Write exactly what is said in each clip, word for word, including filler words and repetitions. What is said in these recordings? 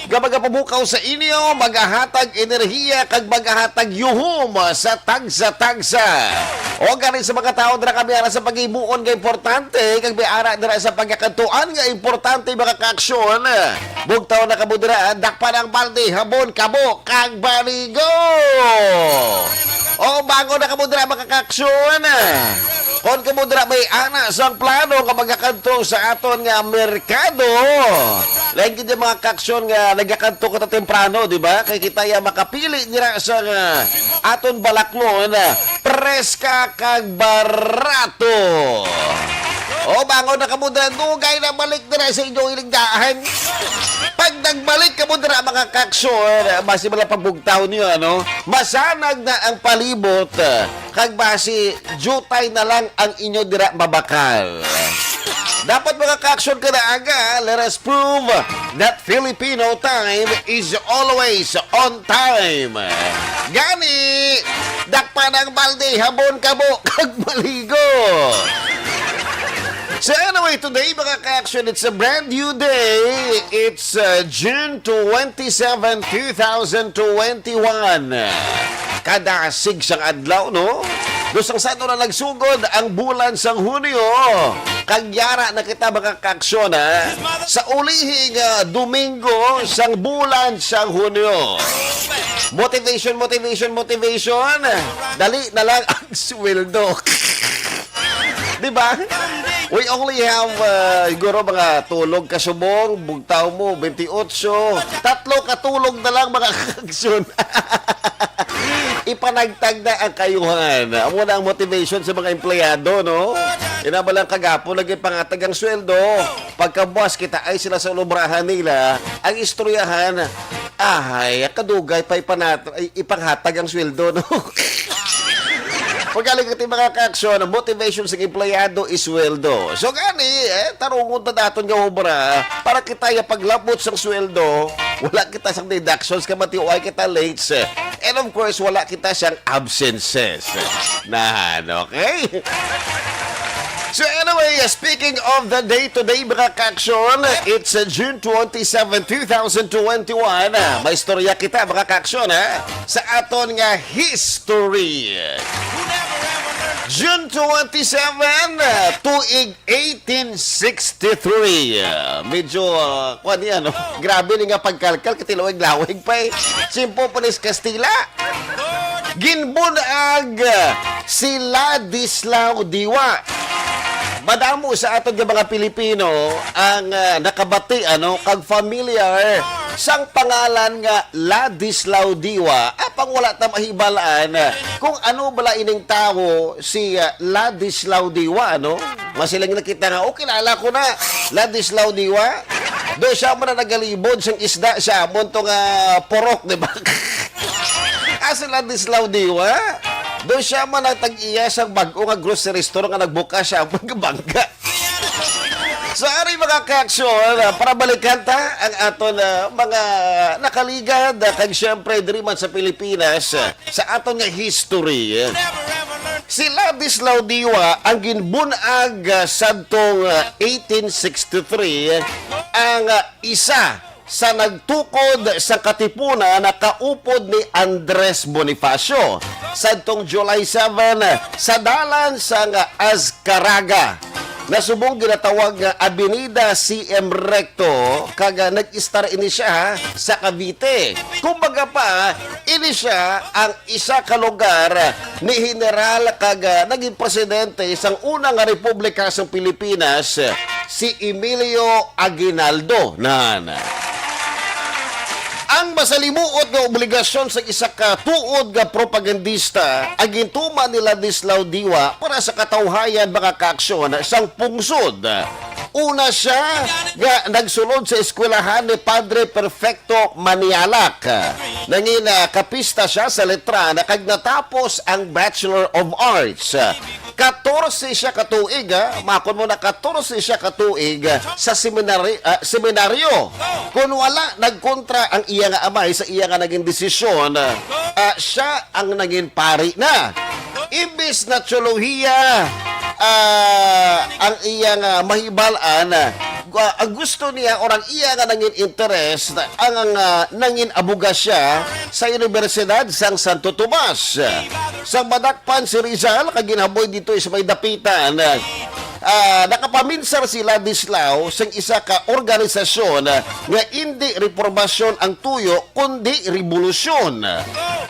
nga magapabukaw sa inyo, magahatag enerhiya, kag magahatag yuhom sa tagsa-tagsa. O gani sa mga tawo dira kami ara sa paghimuon nga importante, kag may ara dira sa pagkakadtuan nga importante, mga kaaksyon. Bugtaw na kamo dira, dakpan ang balde, habon kamo, kag baligo. O bangon na kamo dira, mga kaaksyon. Kon kamo dira may ana sang plano nga magakadto sa aton nga merkado, lain gid yung mga kaaksyon nga nagakadto kita temprano, di ba? Kay kita ya makapili dira sa nga aton balaklon, preska kag barato. O bangon na kamo dira, dugay na balik dira sa inyong iligdaan. Pag nagbalik kamo dira, mga kaaksyon, basi man lang pagbugtaw niyo, ano? Masanag na ang palibot, kag basi jutay na lang ang inyo dira mabakal. Dapat, mga kaaksyon, kada aga, let us prove that Filipino time is always on time. Gani, dakpan ang balde, habon kamo, kag maligo. So anyway, today, mga kaaksyon, it's a brand new day. It's uh, June twenty-seven, two thousand twenty-one. Kadasig sang adlaw, no? Dos ang sa na nagsugod ang bulan sang Hunyo. Kag yara na kita, mga kaaksyon, ha? Sa ulihing uh, Domingo sang bulan sang Hunyo. Motivation, motivation, motivation. Dali na lang ang sweldo. Di ba? We only have, uh, siguro mga tulog ka subong, bugtaw mo, twenty-eight. Tatlo ka tulog na lang, mga kaaksyon. Ipanagtag na ang kayuhan. Amo na ang motivation sa mga empleyado, no? Ina ba lang kagapon naging pangatag ang sweldo? Pagkabuas kita ay sila sa ulubrahan nila, ang istoryahan, ay, kadugay pa ipanat-, ay, ipanghatag ang sweldo, no? Pagkaligati, mga kaaksyon, ang motivation sa empleyado is sweldo. So gani, eh, tarungon ta daton nga obra para kita ya paglabot sang sweldo, wala kita sang deductions, kamatiuay kita late. And of course, wala kita sang absences. Nan, okay? So anyway, speaking of the day today, mga kaaksyon, it's uh, June twenty-seven, two thousand twenty-one. Ah, may istorya kita, mga kaaksyon, ha? Sa aton nga history. June twenty-seven, ah, tuig eighteen sixty-three. Ah, medyo, ah, kuwan niya, no? Grabe ni nga pagkalkal, katiluwig-lawig pa eh. Simple pa ni sa Kastila. Ginbunag si Ladislao Diwa. Madamo sa aton nga mga Pilipino ang, ah, nakabati, ano, kag familiar sang pangalan nga Ladislao Diwa. Apang wala ta mahibal-an, ah, kung ano bala ining tawo si, ah, Ladislao Diwa, ano? Masiling na kita nga, "Oh, kilala ko na, Ladislao Diwa." Do siya man na nagalibod sang isda sa amon to nga purok, di ba? Ah, si Ladislao Diwa. Do siya man ang tag-iya sang bag-o nga grocery store nga nagbukas sa amon nga bangga. So, ari, mga kaaksyon, ah, para balikan ta ang aton, ah, mga nakaligad, ah, kag siyempre diri man sa Pilipinas, ah, sa aton nga history. Si Ladislao Diwa ang ginbunag, ah, sadtong, ah, eighteen sixty-three, ang, ah, isa sa nagtukod sa Katipunan na kaupod ni Andres Bonifacio sadtong July seven sa dalan sang Azcaraga. Nasubong ginatawag nga Avenida C M Recto, kag, ah, nag-istar ini siya, ha, sa Cavite. Kumbaga pa, ini siya ang isa ka lugar ni General kag, ah, naging presidente sang una nga republika sang Pilipinas, si Emilio Aguinaldo. Nan. Ang masalimuot nga obligasyon sa isa ka tuod nga propagandista ang gintuman ni Ladislao Diwa para sa katawhayan, mga kaaksyon, sang pungsod. Una siya nga nagsulod sa eskwelahan ni Padre Perfecto Manialak. Nangin, ah, kapista siya sa letra na kag natapos ang Bachelor of Arts. Katorse siya ka tuig, ha? Makon mo na, katorse siya ka tuig, ah, sa seminary, ah, seminaryo. Kung wala, nagkontra ang iya nga amay sa iya nga naging desisyon, ah, siya ang naging pari na. Imbis na teolohiya, ah, ang iya nga mahibal-an, ah, ah, ang gusto niya or ang iya nga nangin interest ang, ang, ah, nangin abogasya sa Universidad sang Santo Tomas. Sa madakpan si Rizal kag ginhaboy dito sa may dapitan, ah, nakapaminsar si Ladislao sang isa ka organisasyon nga indi reformasyon ang tuyo kundi rebolusyon.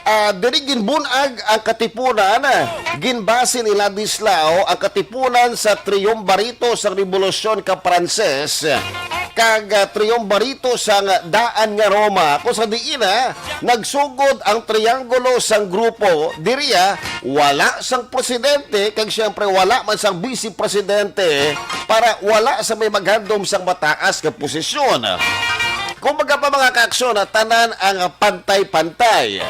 Ah, diri ginbunag ang katipunan. Ginbase ni Ladislao ang katipunan sa triumvirato sang rebolusyon ka Pranses kag, ah, triumvirato sang daan nga Roma, kung sa diin, ah, nagsugod ang triangulo sang grupo. Diri, ah, wala sang presidente kag siyempre wala man sang vice presidente para wala sa may maghandom sang mataas nga posisyon. Kumbaga pa, mga kaaksyon, ah, tanan ang pantay-pantay.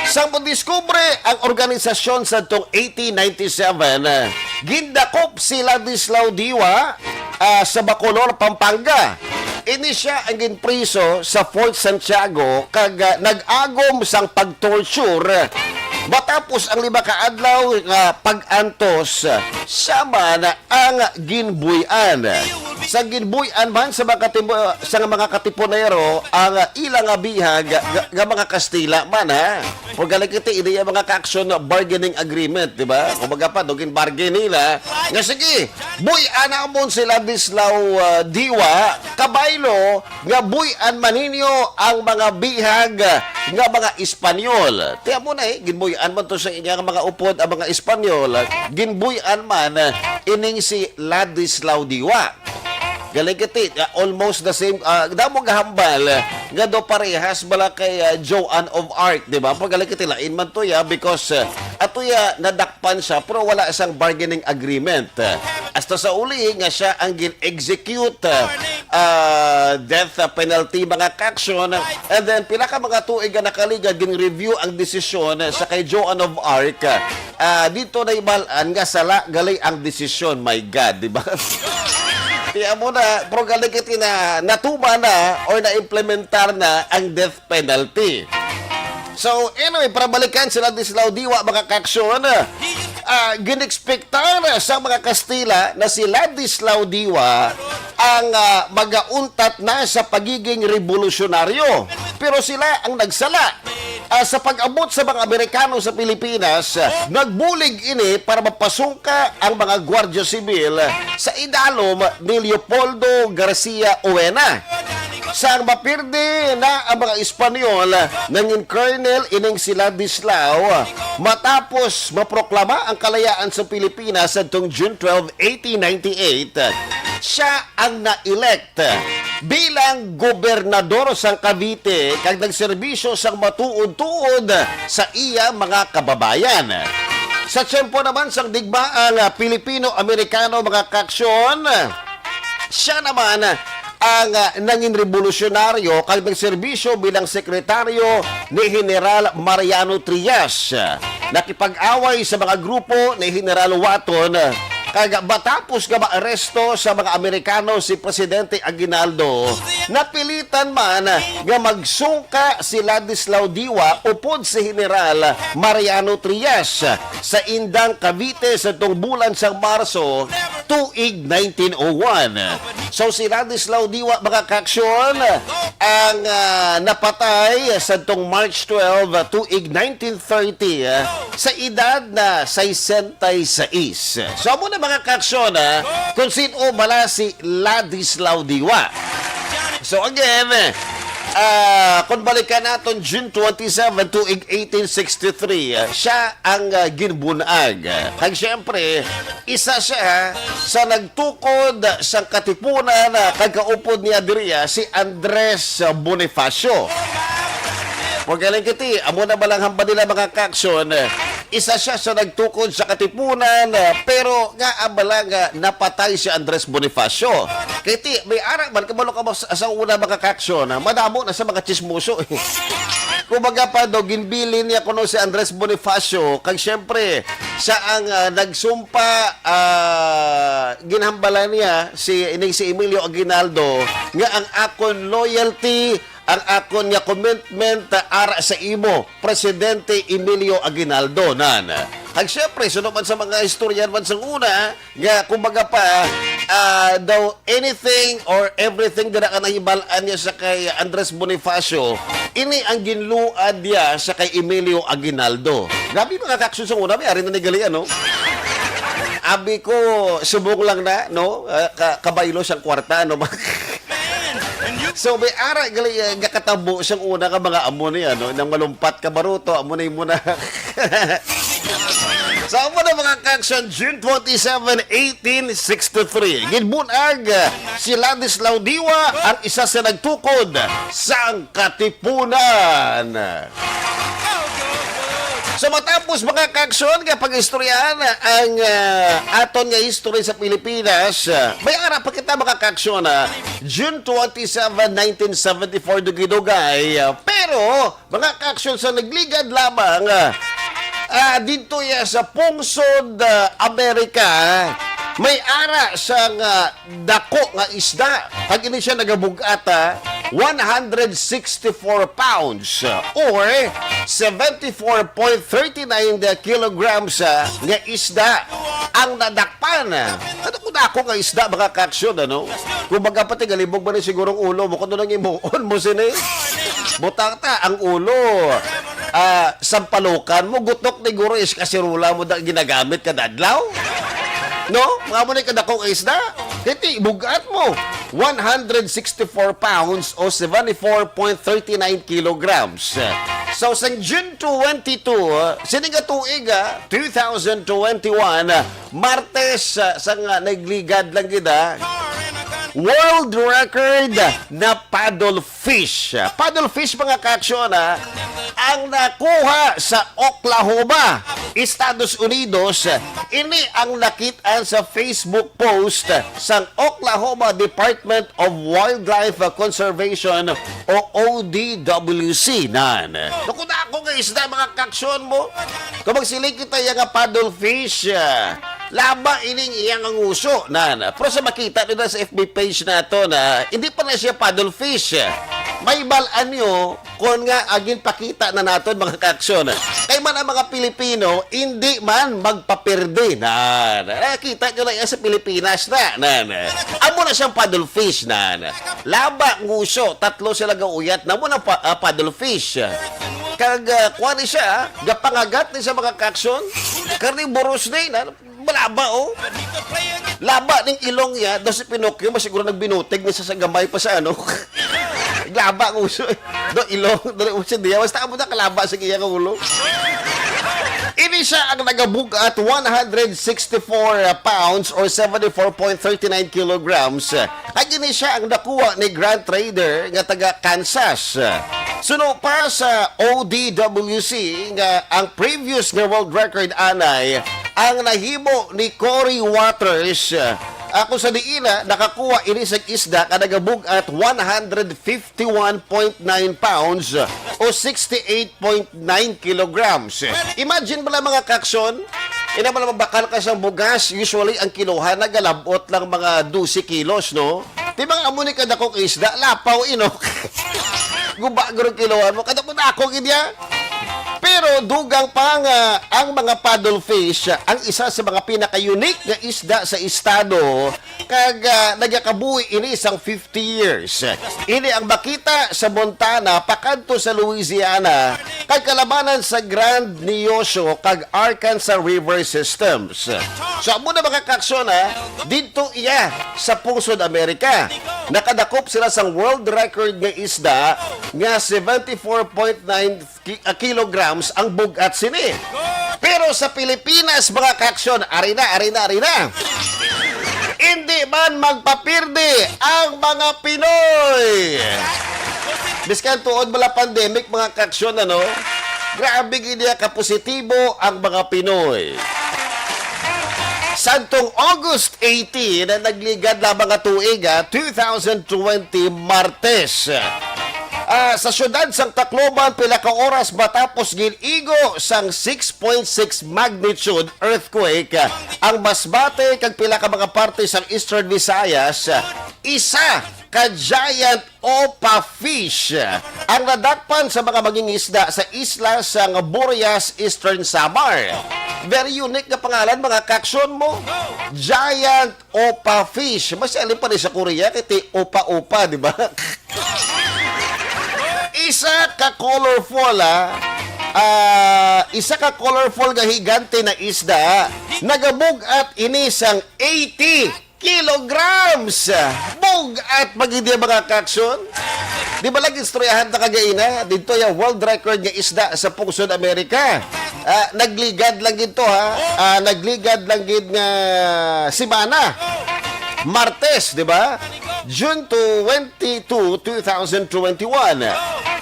Sang modiskubre ang organisasyon sadtong eighteen ninety-seven, ah, gindakop si Ladislao Diwa, ah, sa Bacolor, Pampanga. Ini sia ang ginpriso sa Fort Santiago kag, ah, nag-agom sang pag-torture matapos ang lima ka adlaw nga pag-antos. Siya man ang ginbuy-an. Sa ginbuy-an man sa mga katimo-, sa mga katipunero ang ila nga bihag nga, nga mga Kastila man, ha. Kung galing kita, ini ang mga kaaksyon na bargaining agreement, di ba? Kumbaga pa, dugin bargain nila. Nga sige, buy-an namon si Ladislao, ah, Diwa, kabaylo nga buy-an man ninyo ang mga bihag nga mga Espanyol. Tiyan mo na eh, ginbuy-an man to sa inya nga mga upod ang mga Espanyol. Ginbuy-an man, ah, ining si Ladislao Diwa. Galing kiti, ah, almost the same, ah, damo gahambal, ah, nga do parehas bala kay, ah, Joan of Arc, di ba? Pag galing kiti, lain man to ya, because, ah, ato ya, nadakpan siya, pero wala isang bargaining agreement. Ah, hasta sa uli nga siya ang gin-execute, ah, ah, death penalty, mga kaaksyon. And then, pila ka mga tuig nga nakaligad, gin-review ang desisyon sa kay Joan of Arc. Ah, dito na ibalan nga sala gali ang desisyon, my God, di ba? Kaya mo na, pero galing kiti na natuman na or na-implementar na ang death penalty. So, anyway, para balikan si Ladislao Diwa, mga kaaksyon, ah, ginekspektar sa mga Kastila na si Ladislao Diwa ang, ah, magauntat na sa pagiging revolusyonaryo. Pero sila ang nagsala. Ah, sa pag-abot sa mga Amerikano sa Pilipinas, ah, nagbulig ini para mapasungka ang mga Guardia Civil sa idalom ni Leopoldo Garcia Oena. Sang mapirdi na ang mga Espanyol, nangin colonel ining si Ladislao matapos maproklama ang kalayaan sa Pilipinas sadtong June twelve, eighteen ninety-eight. Siya ang na-elect bilang gobernador sang Cavite kag nagserbisyo sang matuod-tuod sa iya mga kababayan. Sa tiyempo naman sang digmaang Pilipino-Amerikano, mga kaaksyon, siya naman ang, ah, nangin revolusyonaryo kag nagserbisyo bilang sekretaryo ni General Mariano Trias. Nakipag-away sa mga grupo ni General Watton, kag matapos nga maaresto sa mga Amerikano si Presidente Aguinaldo, napilitan man nga magsungka si Ladislao Diwa upod si General Mariano Trias sa Indang, Cavite, sa tong bulan sang Marso, tuig nineteen oh one. So, si Ladislao Diwa, mga kaaksyon, ang, ah, napatay sadtong March twelve, tuig nineteen thirty, ah, sa edad na sesenta y seis. So, amo na, mga kaaksyon, ah, kung sin-o bala si Ladislao Diwa. So, again, ah, kung balikan naton, June twenty-seven, tuig eighteen sixty-three, ah, siya ang, ah, ginbunag. Kag siyempre, isa siya, ha, sa nagtukod sa katipunan, ah, kag kaupod niya diri, ah, si Andres Bonifacio. Magaling kiti, amo na ba lang hamba nila, mga kaaksyon? Isa siya sa nagtukod sa katipunan, ah, pero nga abala nga napatay si Andres Bonifacio. Kay ti, may ara man, kabalo ka ba sa, sa una, mga kaaksyon, ah, madamo na sa mga chismoso. Kumbaga pa daw, ginbilin niya kuno si Andres Bonifacio, kag siyempre, siya ang, ah, nagsumpa, ah, ginhambala niya si, ining si Emilio Aguinaldo nga ang akon loyalty ang akon nga commitment ara sa imo, Presidente Emilio Aguinaldo, nan. Kag siyempre, suno man sa mga istoryan man sang una, nga kumbaga pa, ah, daw anything or everything dira ka nahibal-an niya sa kay Andres Bonifacio, ini ang ginluad niya sa kay Emilio Aguinaldo. Grabe, mga kaaksyon, sang una, may ari na ni gali, ano? Abi ko, subong lang na, no? Ah, ka-, kabaylo sang kwarta, no? So, may ara gali, eh, gakatabo sang una ka mga amo ni, ano, nang malumpat ka baruto, amo na mo na. So, amo na, mga kaaksyon, June twenty-seven, eighteen sixty-three. Ginbunag, ah, si Ladislao Diwa, ang isa sa nagtukod sang Katipunan. So, matapos, mga kaaksyon, nga pag-istoryahan ang, ah, aton nga history sa Pilipinas, ah, may ara pa kita, mga kaaksyon, ah, June twenty-seven, nineteen seventy-four, dugay-dugay, ah, pero, mga kaaksyon, sa nagligad lamang, ah, ah, dito ya sa pungsod, ah, Amerika, may ara sang, ah, dako nga isda. Kag ini siya nagabug-at, ah, one hundred sixty-four pounds, ah, or seventy-four point thirty-nine kilograms, ah, nga isda ang nadakpan. Ano ko dako nga isda, mga kaaksyon, ano? Kung baga pati galibog ba ni sigurong ulo mo, kung nang imuon mo sini? Butang ta, ang ulo. Ah, sampalukan mo, gutok ni guro is kasirula mo da ginagamit kada adlaw? No? Mga mo ni kadakong isda? Kiti, bugat mo. One hundred sixty-four pounds o seventy-four point thirty-nine kilograms. So, sang June twenty-two, sini nga tuig, ah, two thousand twenty-one, Martes, ah, sa nga nagligad lang gid, ah, world record na paddle fish. Paddle fish, mga kaaksyon, ah, ang nakuha sa Oklahoma, Estados Unidos. Ini ang nakit-an sa Facebook post sang Oklahoma Department of Wildlife Conservation o O D W C, nan. Naku, dako nga isda, mga kaaksyon mo. Kung magsiling kita ya nga paddle fish, ah, laba ining iya nga nguso, nan. Pero sa makita nila sa F B page nato na hindi pa na siya paddle fish. May balaan nyo kung nga agin pakita na naton, mga kaaksyon. Kay man ang mga Pilipino, hindi man magpapirdi, nan. Nakita nyo lang yan sa Pilipinas na, nan. Amo na siyang paddle fish, nan. Laba, nguso, tatlo sila gauyat na mo na pa, ah, paddle fish. Kag, ah, kuha ni siya, ah, gapangagat ni sa mga kaaksyon. Karniboros ni, na, malaba, oh. Laba ning ilong niya, daw si Pinocchio, mas siguro nagbinutig ni sa, sa gamay pa sa ano. Laba ang uso, eh. Do ilong, do uso diya. Basta amo na kalaba sa iya nga ulo. Ini siya ang nagabug-at one hundred sixty-four pounds or seventy-four point thirty-nine kilograms. Kag ini siya ang nakuha ni Grant Trader nga taga Kansas. Suno pa sa O D W C nga ang previous nga world record anay ang nahimo ni Corey Waters. Ako sa diin na nakakuha ini sa isda nga nagabug-at one hundred fifty-one point nine pounds o sixty-eight point nine kilograms. Imagine mo lang, mga kaaksyon, ina mo lang, mabakal ka sa bugas, usually ang kilohan nagalabot lang mga dose kilos, no? Di ba nga amo ni kadakong isda, lapaw, inok. Guba guro kilohan mo, kadako na ako gid ya. Pero dugang pa nga ang mga paddle fish ang isa sa mga pinaka-unique nga isda sa estado, kag, ah, nagakabuhi ini sang fifty years. Ini ang makita sa Montana pakadto sa Louisiana, kag kalabanan sa Grand Neosho kag Arkansas River systems. So, amo na, mga kaaksyon, ha, didto iya sa pungsod Amerika. Nakadakop sila sang world record nga isda nga seventy-four point nine ki-, ah, kilograms ang bug-at sini. Pero sa Pilipinas, mga kaaksyon, ari na, ari na, ari na. Hindi man magpapirdi ang mga Pinoy. Biskan tuod bala pandemic, mga kaaksyon, ano? Grabe gid niya kapositibo ang mga Pinoy. Sadtong August eighteen, na nagligad lamang nga tuig, ah, two thousand twenty, Martes. Ah, sa siyudad sang Tacloban, pila ka oras matapos gin-igo sang six point six magnitude earthquake, ah, ang Masbate kag pila ka mga parte sang Eastern Visayas, ah, isa ka-giant opa fish ang nadakpan sa mga mangingisda sa isla sang Burias, Eastern Samar. Very unique nga pangalan, mga kaaksyon mo. Giant opa fish. Mas alam pa ni sa Korea, kay ti opa-opa, di ba? Isa ka colorful, ah, ah, isa ka colorful nga higante na isda. Nagabug-at ini sang eighty kilograms. Bug-at pa gid iya, mga kaaksyon. Di ba lang istoryahan ta kagaina? Dito yung world record nga isda sa pungsod Amerika. Ah, nagligad lang gid to, ha? Ah, nagligad lang gid nga semana. Martes, di ba? June twenty-two, two thousand twenty-one.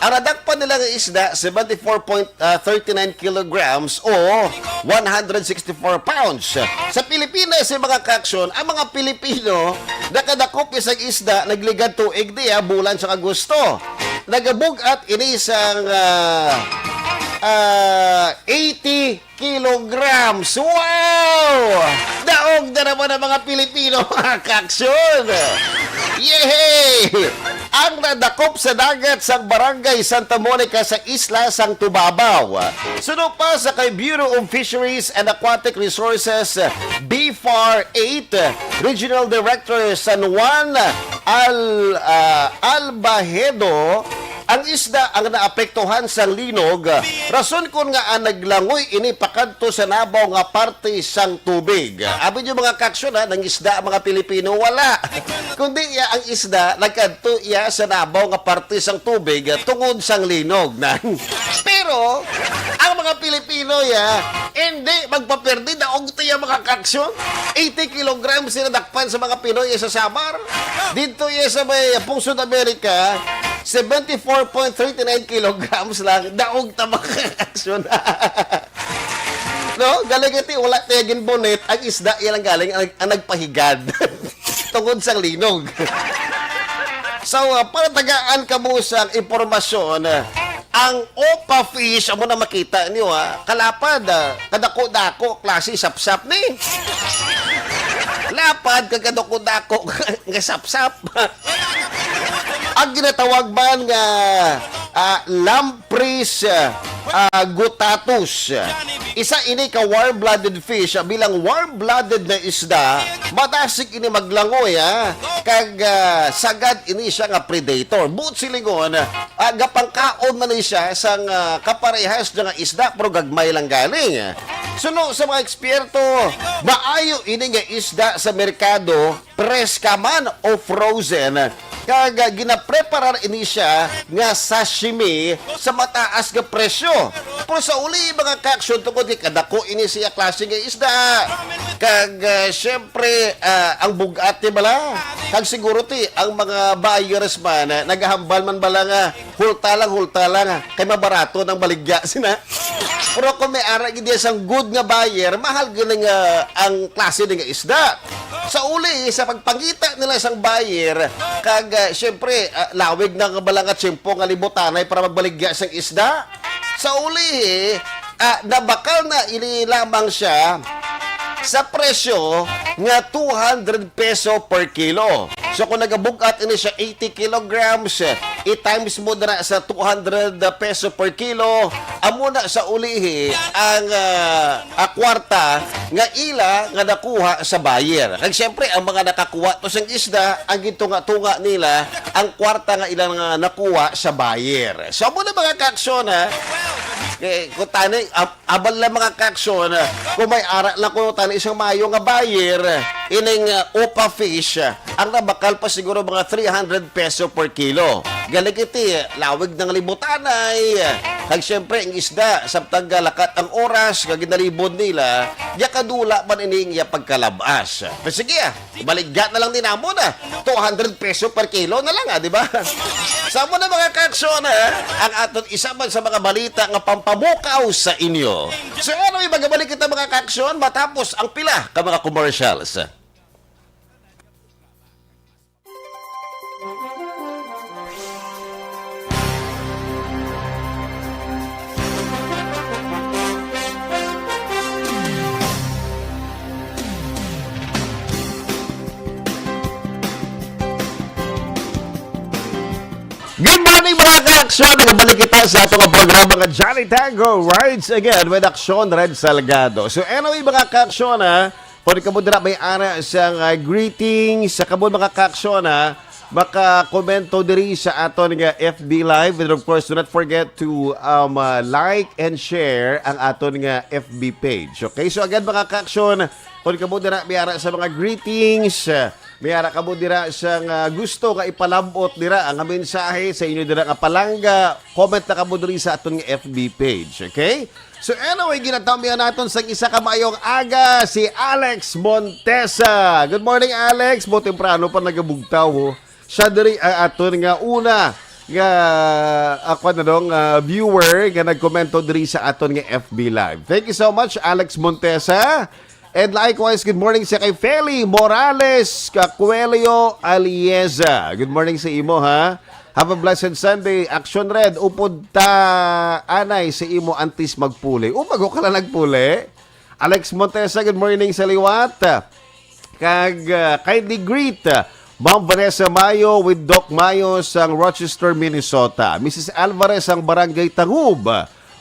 Ang nadakpan nila nga isda, seventy-four point thirty-nine kilograms o one hundred sixty-four pounds. Sa Pilipinas, sa mga kaaksyon, ang mga Pilipino nakadakop isang isda, nagligad tuig niya, bulan sa Agosto. Nagabug-at ini sang, ah, ah, eighty kilograms. Wow! Daog na naman ang mga Pilipino, mga kaaksyon. Yehey! Ang nadakop sa dagat sang Barangay Santa Monica sa isla sang Tubabao. Suno pa sa kay Bureau of Fisheries and Aquatic Resources, B far eight, Regional Director San Juan Al-, ah, Albahedo, ang isda ang naapektuhan sang linog, rason kon ngaa naglangoy ini pakadto sa nabaw nga parte sang tubig. Abi niyo, mga kaaksyon, ha, nangisda ang mga Pilipino? Wala. Kundi iya, ang isda nagkadto iya sa nabaw nga parte sang tubig tungod sang linog. Nang, pero ang mga Pilipino, ya, hindi magpaperde, daog tiya, mga kaaksyon. Eighty kilograms sila dakpan sa mga Pinoy sa Samar. Dito iya sa may pungsod Amerika, seventy-four point thirty-nine kilograms lang. Daog ta, mga kaaksyon. No? Galing iti, wala tayo ginbunit. Ang isda, iya lang galing, ang, ang nagpahigad. Tungod sang linog. So, ah, para tagaan kamo sang impormasyon, ah, ang opa fish, amo na makita niyo, ha. Kalapad, ah, kadako-dako, klase sapsap ni. Lapad, kag kadako-dako nga sapsap. Ang ginatawag man nga, ah, lamprey, ah, ah, guttatus. Isa ini ka warm-blooded fish, ah, bilang warm-blooded na isda, madasig ini maglangoy, ah, kag, ah, sagad ini siya nga predator. Buot silingon, ah, gapangkaon man ni siya sang, ah, kaparehas niya nga isda, pero gagmay lang galing. Suno sa mga eksperto, maayo ini nga isda sa merkado, preska man o frozen, kag ginapreparar ini siya nga sashimi sa mataas nga presyo. Pero sa uli, mga kaaksyon, tungod kay kadako ini siya klase nga isda, kag, ah, siyempre, ah, ang bug-at ni bala, kag siguro ti ang mga buyers man, ah, nagahambal man bala nga hulta lang, hulta lang, ah, kay mabarato nang baligya sina. Pero kung may ara gid sang good nga buyer, mahal gid nga ang klase ni nga isda. Sa uli, sa pagpangita nila sang buyer, kag, ah, siyempre, ah, lawig na nga bala nga tiyempo nga libutanay para magbaligya sang isda. Sa uli, ah, nabakal na ini lamang siya sa presyo nga two hundred peso per kilo. So, kung nagabug-at ini siya eighty kilograms, i-times mo dira sa two hundred peso per kilo, amo na sa ulihi ang, ah, ah, kwarta nga ila nga nakuha sa buyer. Kag siyempre, ang mga nakakuha to sang isda, ang gintunga-tunga nila ang kwarta nga ila nga nakuha sa buyer. So, amo na, mga kaaksyon, ha? Eh, kung tani, ab-, abal lang, mga kaaksyon, kung may ara lang ko tani isang maayo nga buyer, ining, ah, opa fish, ang nabakal pa siguro mga three hundred peso per kilo. Galing iti, lawig ng libutanay. Kag siyempre, ang isda, samtang lakat ang oras, nga ginalibod nila, yakadula man ining iya pagkalabas. Pero sige, ah, ibaligya na lang din amo na. Two hundred peso per kilo na lang, ah, di ba? Sa mo na, mga kaaksyon, ah, ang aton isa man sa mga balita nga pampamukaw sa inyo. So, ano, ibagabalik kita, mga kaaksyon, matapos ang pila ka mga commercials. So, nagabalik kita sa atong programa nga Johnny Tango Rides Again with Aksyon Red Salgado. So, anyway, mga ka-aksyon, ha, kung kamo dira may ara sa nga greetings, sa kamo mga ka-aksyon, ha, makakomento diri sa aton nga F B Live. And of course, do not forget to um, uh, like and share ang aton nga F B page. Okay? So, again, mga ka-aksyon, kung kamo dira may ara sa mga greetings, uh, may ara kamo dira sa nga gusto nga ipalabot dira ang mensahe sa inyo dira nga palangga, comment na kamo diri sa aton nga F B page, okay? So anyway, ginatamyan naton sa isa ka maayong aga si Alex Montesa. Good morning, Alex. Mo temprano pa nagabugtaw, oh. Siya diri ang aton nga una nga, ah, kwan na dong, ah, viewer nga nagkomento diri sa aton nga F B Live. Thank you so much, Alex Montesa. And likewise, good morning sa kay Feli Morales Cacuelio Alieza. Good morning sa imo, ha? Have a blessed Sunday. Action Red, upod ta anay sa imo antes magpuli. O, bago ka lang nagpuli. Alex Montesa, good morning sa liwat. Kag, uh, kindly greet, uh, Ma'am Vanessa Mayo with Doc Mayo sang Rochester, Minnesota. Missus Alvarez ang Barangay Tangub.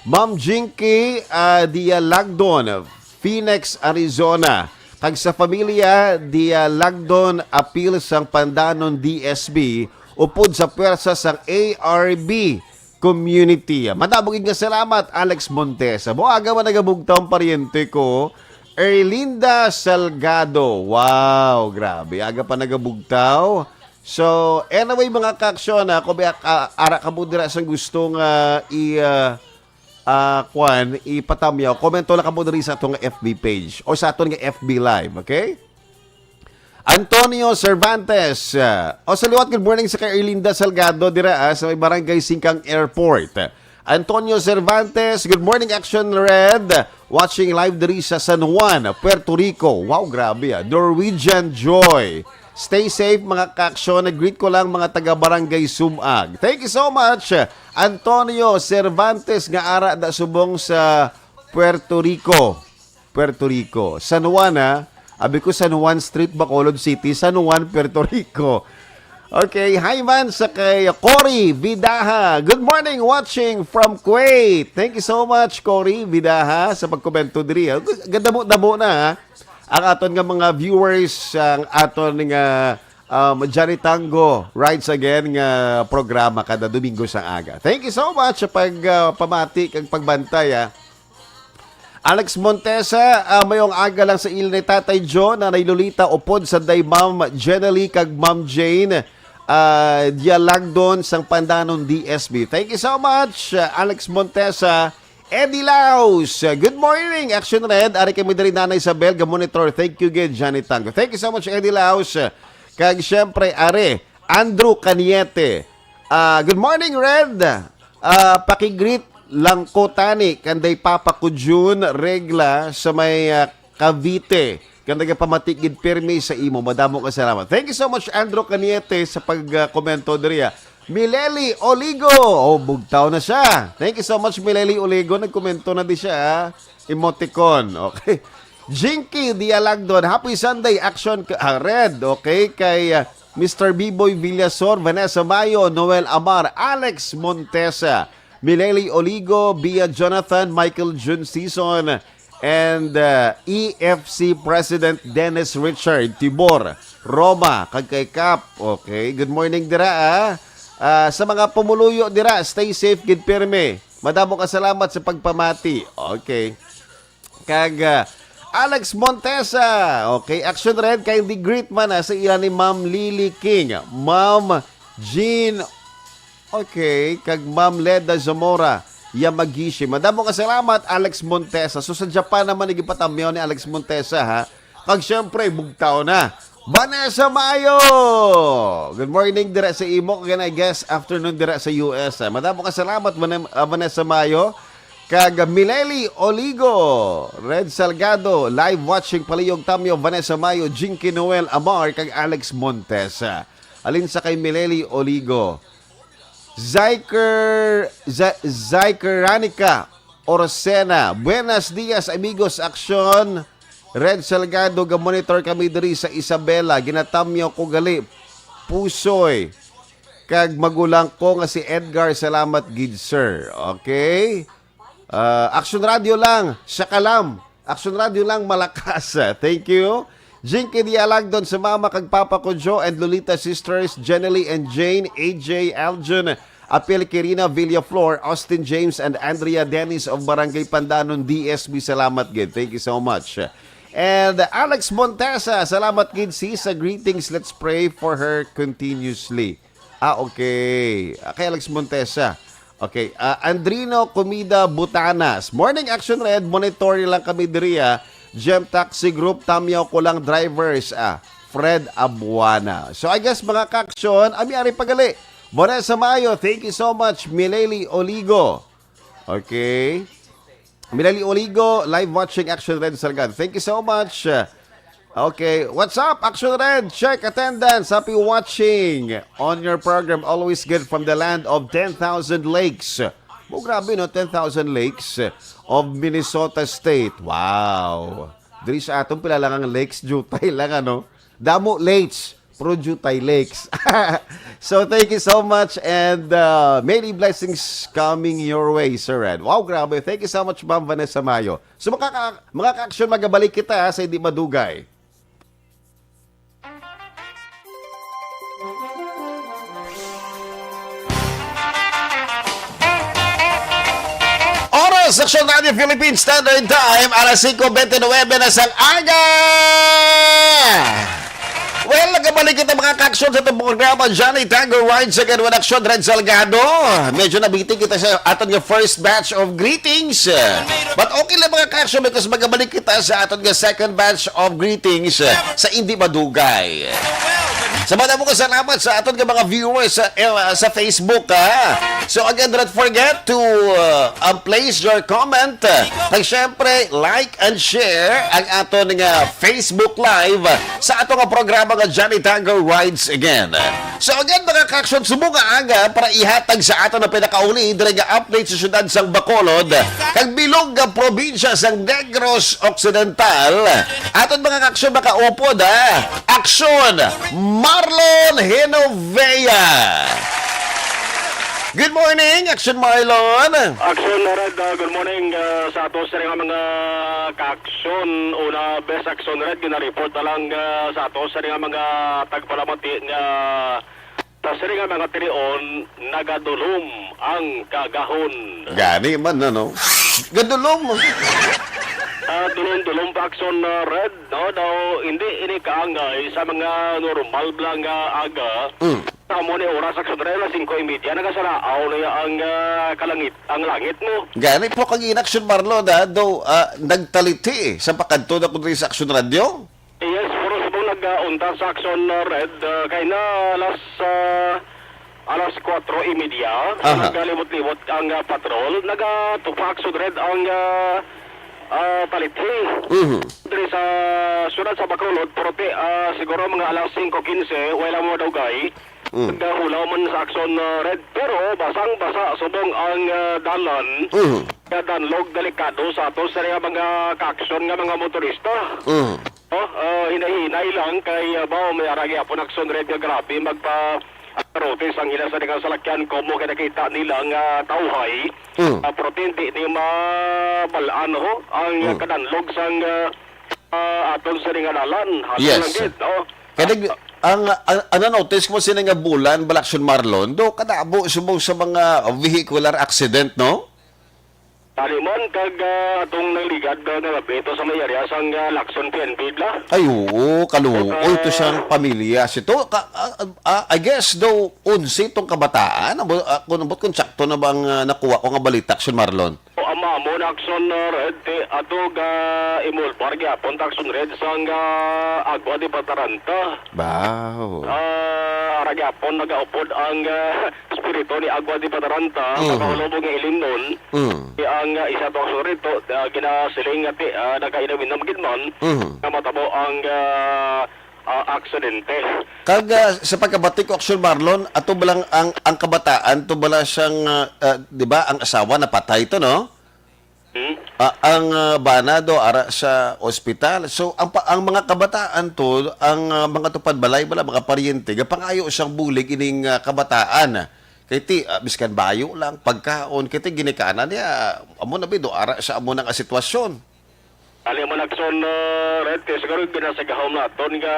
Ma'am Jinky, uh, Dialagdon, Phoenix, Arizona. Kag sa familia, Dialagdon, apil sang Pandanon D S B, upod sa pwersa sang A R B community. Madamo gid nga salamat, Alex Montesa. Mo aga man nagabugtaw ang paryente ko, Erlinda Salgado. Wow, grabe. Aga pa nagabugtaw. So, anyway, mga ka-aksyon, ha, kung may ak-, a-, ara kamo dira sang gusto nga i-, ah, ah, kwan, ipatamyaw, komento lang kamo diri sa atong F B page o sa aton nga F B Live, okay? Antonio Cervantes, ah, o sa liwat, good morning sa kay Erlinda Salgado dira, ah, sa may Barangay Singkang Airport. Antonio Cervantes, good morning, Action Red. Watching live diri sa San Juan, Puerto Rico. Wow, grabe, ah. Norwegian Joy. Stay safe, mga ka-aksyon. Nag-greet ko lang mga taga Barangay Sumag. Thank you so much, Antonio Cervantes, nga ara da subong sa Puerto Rico. Puerto Rico. San Juan, ha? Abi ko San Juan Street, Bacolod City, San Juan, Puerto Rico. Okay, hi man sa kay Cory Vidaha. Good morning, watching from Kuwait. Thank you so much, Cory Vidaha, sa pagkomento diri, ha. Gadamo-damo na, ha, ang aton nga mga viewers, ang aton nga, um, Johnny Tango Rides Again nga programa kada Domingo sa aga. Thank you so much sa pag, ah, pamati kag pagbantay, ha. Alex Montesa, ah, mayong aga lang sa ila ni Tatay Joe, Nanay Lolita, upod sa day Ma'am Jenalie kag Ma'am Jane, ah, Dialagdon sang Pandanon D S B. Thank you so much, ah, Alex Montesa. Eddie Laos, good morning, Action Red. Ari kami diri, Nanay Isabel, ga-monitor. Thank you gid, Johnny Tango. Thank you so much, Eddie Laos. Kag siyempre, are, Andrew Caniete. Ah, good morning, Red. Ah, pakigreet lang ko tani kanday papa ko June Regla sa may, ah, Cavite. Kag nagapamati gid pirmi sa imo. Madamo nga salamat. Thank you so much, Andrew Caniete, sa pag, ah, komento diri, ah. Mileli Oligo. Oh, bugtaw na siya. Thank you so much, Mileli Oligo. Nagkomento na di siya, ah. Emoticon. Okay. Jinky Dialagdon. Happy Sunday, Action, ah, Red. Okay. Kay, ah, Mister Biboy Villasor, Vanessa Mayo, Noel Amar, Alex Montesa, Mileli Oligo, Bia Jonathan, Michael Jun Season, and, uh, E F C President Dennis Richard Tibor, Roma, kag kay Kap. Okay, good morning dira, ah. Ah, sa mga pumuluyo dira, stay safe gid pirmi. Madamo ka salamat sa pagpamati. Okay. Kag, ah, Alex Montesa. Okay, Action Red, kindly greet man, ah, sa ila ni Ma'am Lily King, Ma'am Jean, okay, kag Ma'am Leda Zamora Yamagishi. Madamo nga salamat, Alex Montesa. So, sa Japan naman, igipatamyaw ni Alex Montesa, ha? Kag siyempre, bugtaw na. Vanessa Mayo! Good morning dira sa imo, kag I guess afternoon dira sa U S, ha? Madamo nga salamat, Van-, ah, Vanessa Mayo. Kag Mileli Oligo, Red Salgado, live watching, Paliyog Tamyo, Vanessa Mayo, Jinky Noel Amar, kag Alex Montesa. Alin sa kay Mileli Oligo? Zyker, Zy-, Zyker Ranica Orosena. Buenas dias, amigos. Aksyon. Red Salgado, ga-monitor kami diri sa Isabela. Ginatamyo ko gali. Pusoy. kag magulang ko nga si Edgar. Salamat gid, sir. Okay? Ah, Action Radio lang, siya kalam. Action Radio lang, malakas. Thank you. Jinky Dialagdon sa mama kag papa ko, Joe and Lolita sisters, Jenny and Jane, A J, Aljun, Apil, Kirina Villaflor, Austin James, and Andrea Dennis of Barangay Pandanon, D S B. Salamat gid. Thank you so much. And Alex Montesa, salamat gid, sis, sa greetings. Let's pray for her continuously. Ah, okay. Ah, kay Alex Montesa. Okay. Ah, Andrino Comida Butanas. Morning, Action Red. Monitor lang kami diri, ah. Gem Taxi Group, Tamyaw ko lang drivers, ah. Fred Abuana. So, I guess, mga ka-action, ami ari pagali. Vanessa Mayo, thank you so much. Mileli Oligo. Okay. Mileli Oligo, live watching Action Red Salgan. Thank you so much. Okay, what's up, Action Red? Check attendance. Happy watching on your program. Always good from the land of ten thousand lakes. Mo, grabe, no? Ten thousand lakes of Minnesota State. Wow. Diri sa aton, pila lang ang lakes, jutay lang, ano? Damo lakes, pero jutay lakes. So, thank you so much, and uh, many blessings coming your way, Sir Red. Wow, grabe. Thank you so much, Ma'am Vanessa Mayo. So, mga ka-, mga ka-action, magabalik kita, ha, sa hindi madugay. Oras, Action Radio Philippines Standard Time, alas singko bente nuwebe na sang aga! Well, nagabalik kita, mga ka-action, sa itong programa, Johnny Tango Rides Again with Action Red Salgado. Medyo nabitin kita sa aton nga first batch of greetings. But okay lang, mga ka-action, because magabalik kita sa aton nga second batch of greetings, eh, sa Hindi Madugay. Sa madamo nga salamat sa aton nga mga viewers sa, eh, sa Facebook, ha. So again, do not forget to, uh, um, place your comment. Kag syempre, like and share ang aton nga Facebook Live sa ato nga programa nga Johnny Tango Rides Again. So again, mga ka-action, subong nga aga para ihatag sa aton ang pinakauli diri nga update sa siyudad sang Bacolod kag bilog nga probinsya sang Negros Occidental. Aton, mga ka-action, makaupod, ha. Action, Marlon Hinovea. Good morning, Action Marlon. Action Red, uh, good morning, uh, sa ato sa mga ka-action. Una, best Action Red, ginareport na lang, uh, sa ato sa mga tagpalamati nga sa sini nga mga tinion, nagadulom ang kagahon. Gani man, ano? Gadulom. Ah, dulom-dulom pa, Action, ah, Red, no? Daw, hindi ini kaangay sa mga normal lang nga aga. Mm. Sa amo ni oras, Action Red, alas singko y media, nagasaraaw na ya ang, ah, kalangit, ang langit mo. Gani po kag in Action Marlon, ha? Daw, ah, nagtaliti, eh, sa pakadto na ko diri sa Action Radio. Yes, puro subong nag-unta sa Action, uh, Red, uh, kay na alas, uh, alas kuwatro y media, Aha. nagalimot-limot ang, uh, patrol. Nagatupa Action Red ang, uh, uh, talithi. Mhm. Diri sa siyudad sa Bacolod, pero ti, uh, siguro mga alas singko quince, wala mo daw gay. Mm. Nagahulaw man sa Action, uh, Red, pero basang-basa subong ang, uh, dalan. Mhm. Kadanlog delikado sa ato sa mga ka-action nga mga motorista. Mhm. Oh, ah, hinay-hinay lang kay, ah, ba, may ara gyapon Action Red nga grabe magpa-rotis ang ila sa mga salakyan, komo kay nakita nila nga tawhay. Mm. Ah, pero hindi ni mabal-an ho ang Mm. kadanlog sang, ah, ah, aton sa nga dalan. Halos Yes. lang gid, no? Kaya nag-, Ah, ang, ang, ang na-notice ko sini nga bulan, bala, Action Marlon, do kadabo subong sa mga vehicular accident, no? Taliman kag, ah, atong nagligad, ah, nga gabi ito sa may area sang, ah, Lacson P N P, bla? Ay, oo, kaluoy to Okay. siyang pamilya. Sito, ka, ah, ah, I guess daw, unsi tong kabataan. Abo, ah, kung, ambot kung tsakto na bang, ah, nakuha ko nga balita, Action Marlon? O, ama mo na Action, ah, Red, ti, ato ga imulbar gyapon ta Action Red sang, ah, Agua de Pataranta. Wow. Ah, ara gyapon nagaupod ang, ah, espiritu ni Agua de Pataranta, Mhm. sa kaulubog nga ilimnon. Mm. Ti ang, ah, isa to ang surito, ah, ginasiling nga ti, ah, nagkainom-inom gid man, Mhm. nga matabo ang, ah, ah, aksidente. Kag, ah, sa pagkabati ko, Action Marlon, ato ba lang ang, ang kabataan, to bala siyang, ah, ah, di ba, ang asawa napatay to, no? Hmm? Ah, ang, ah, bana do ara sa ospital. So, ang pa-, ang mga kabataan to, ang, ah, mga tupad balay bala, mga paryente, gapangayo sang bulig ining, ah, kabataan. Kay ti, ah, biskan bayo lang, pagkaon, kay ti ginikanan niya, amo na bi do ara sa amo na nga sitwasyon. Ali man, Akson, ah, Red, kay siguro ginasagahom naton nga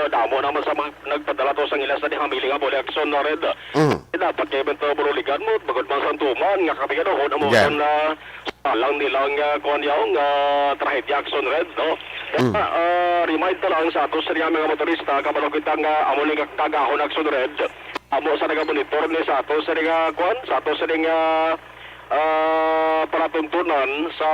damo naman sa mga nagpadala to sang ila sa di hamili nga buli, Akson, ah, Red. Mm. Dapat kay bento buruligan mo, bagod man sang tuman, nga kapigaduhon amo Yeah. Akson, ah, alang nilang, ah, kuwan yaw nga trahedya, Akson, Red, no? Mm. Ah, ah, remind ta lang sa ato sa mga motorista, kabalo kita nga amo ni kagahon, Akson, Red. Amo sa nagamonitor ni sa ato sa nga kuwan, sa ato sa nga, ah, palatuntunan sa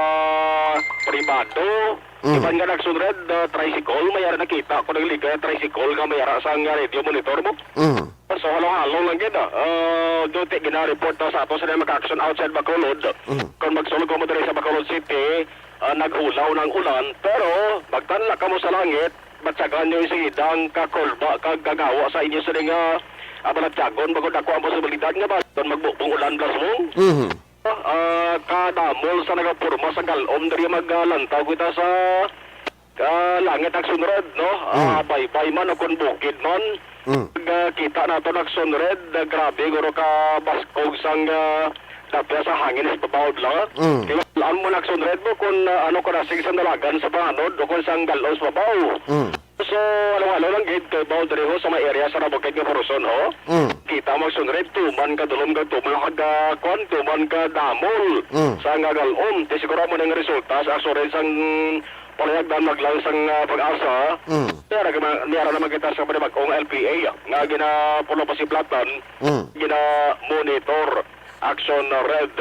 pribado. Mm. Iban nga nagsunod, ah, tricycle, may ara nakita ko nagligay ang tricycle nga may ara sa nga radio monitor mo. Mm. So, halo-halo lang gid, ah. Ah, do ti gina-report na sa ato sa mga action outside Bacolod. Mm. Kung magsulod ko mo diri sa Bacolod City, ah, naghulaw ng ulan, pero magtanla ka mo sa langit, batyagan niyo yung sigidang kakulba kag kagawa sa inyo sini nga, ah, balatyagon, bangod ako ang posibilidad nga ba doon magbubong ulan, blasmong. Mhm. Ah, kadamol sa nagapurma sa galom diri maglantaw kita sa, ah, langit ang sunod, no? Ah, Mm. baybay man o kung bukid man. Mm. Pag, ah, kita nato nagsunod, ah, grabe guro ka baskog sang, ah, dapya sa hangin sa babaw lang. Mm. Kaya mo nagsunod mo kung, ah, ano ko nasig sa dalagan sa panganod o kung sang galom sa babaw. Mm. So, ano-ano lang gid kay baw diri ho sa may area sa nabukid nga Corazon ho. Mm. Kita mo sunod tuman ka dulom ka tuman ka kwan tuman ka damol Mm. sa nga galom. Di siguro mo nang resulta sa sunod sang palayag dan maglang sang, ah, pag-asa. Mm. Niara naman, niara naman kita sa panibag-ong L P A nga ginapulo pa si Platan, Mm. gina-monitor action red.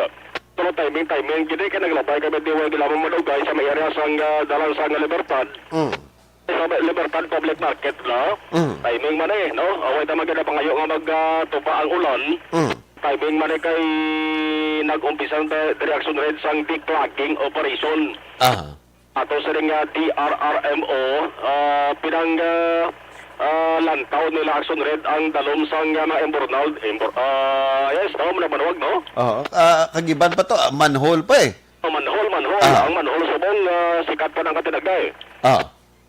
Pero timing, timing, gini kay naglabay kami di way lamang madugay sa may area sang, ah, dalan sang Libertad. Mm. Sa Libertad Public Market na. Mm. Timing man eh, no? Away ta maganda pangayo nga mag, ah, tupa ang ulan. Mm. Timing man eh kay nag-umpisa ang di-, reaction red sang declogging operation. Ah. Ato sa ring, ah, D R R M O, ah, pinang, ah, ah, lantaw nila action red ang dalom sang, ah, mga imbornal, imbor-, ah, yes, tama mo na manuwag, no? Oo. Ah, kagiban pa to, ah, manhole pa eh. Oh, manhole, manhole. Ah. Ang manhole subong, ah, sikat pa ng katinaga eh. Ah.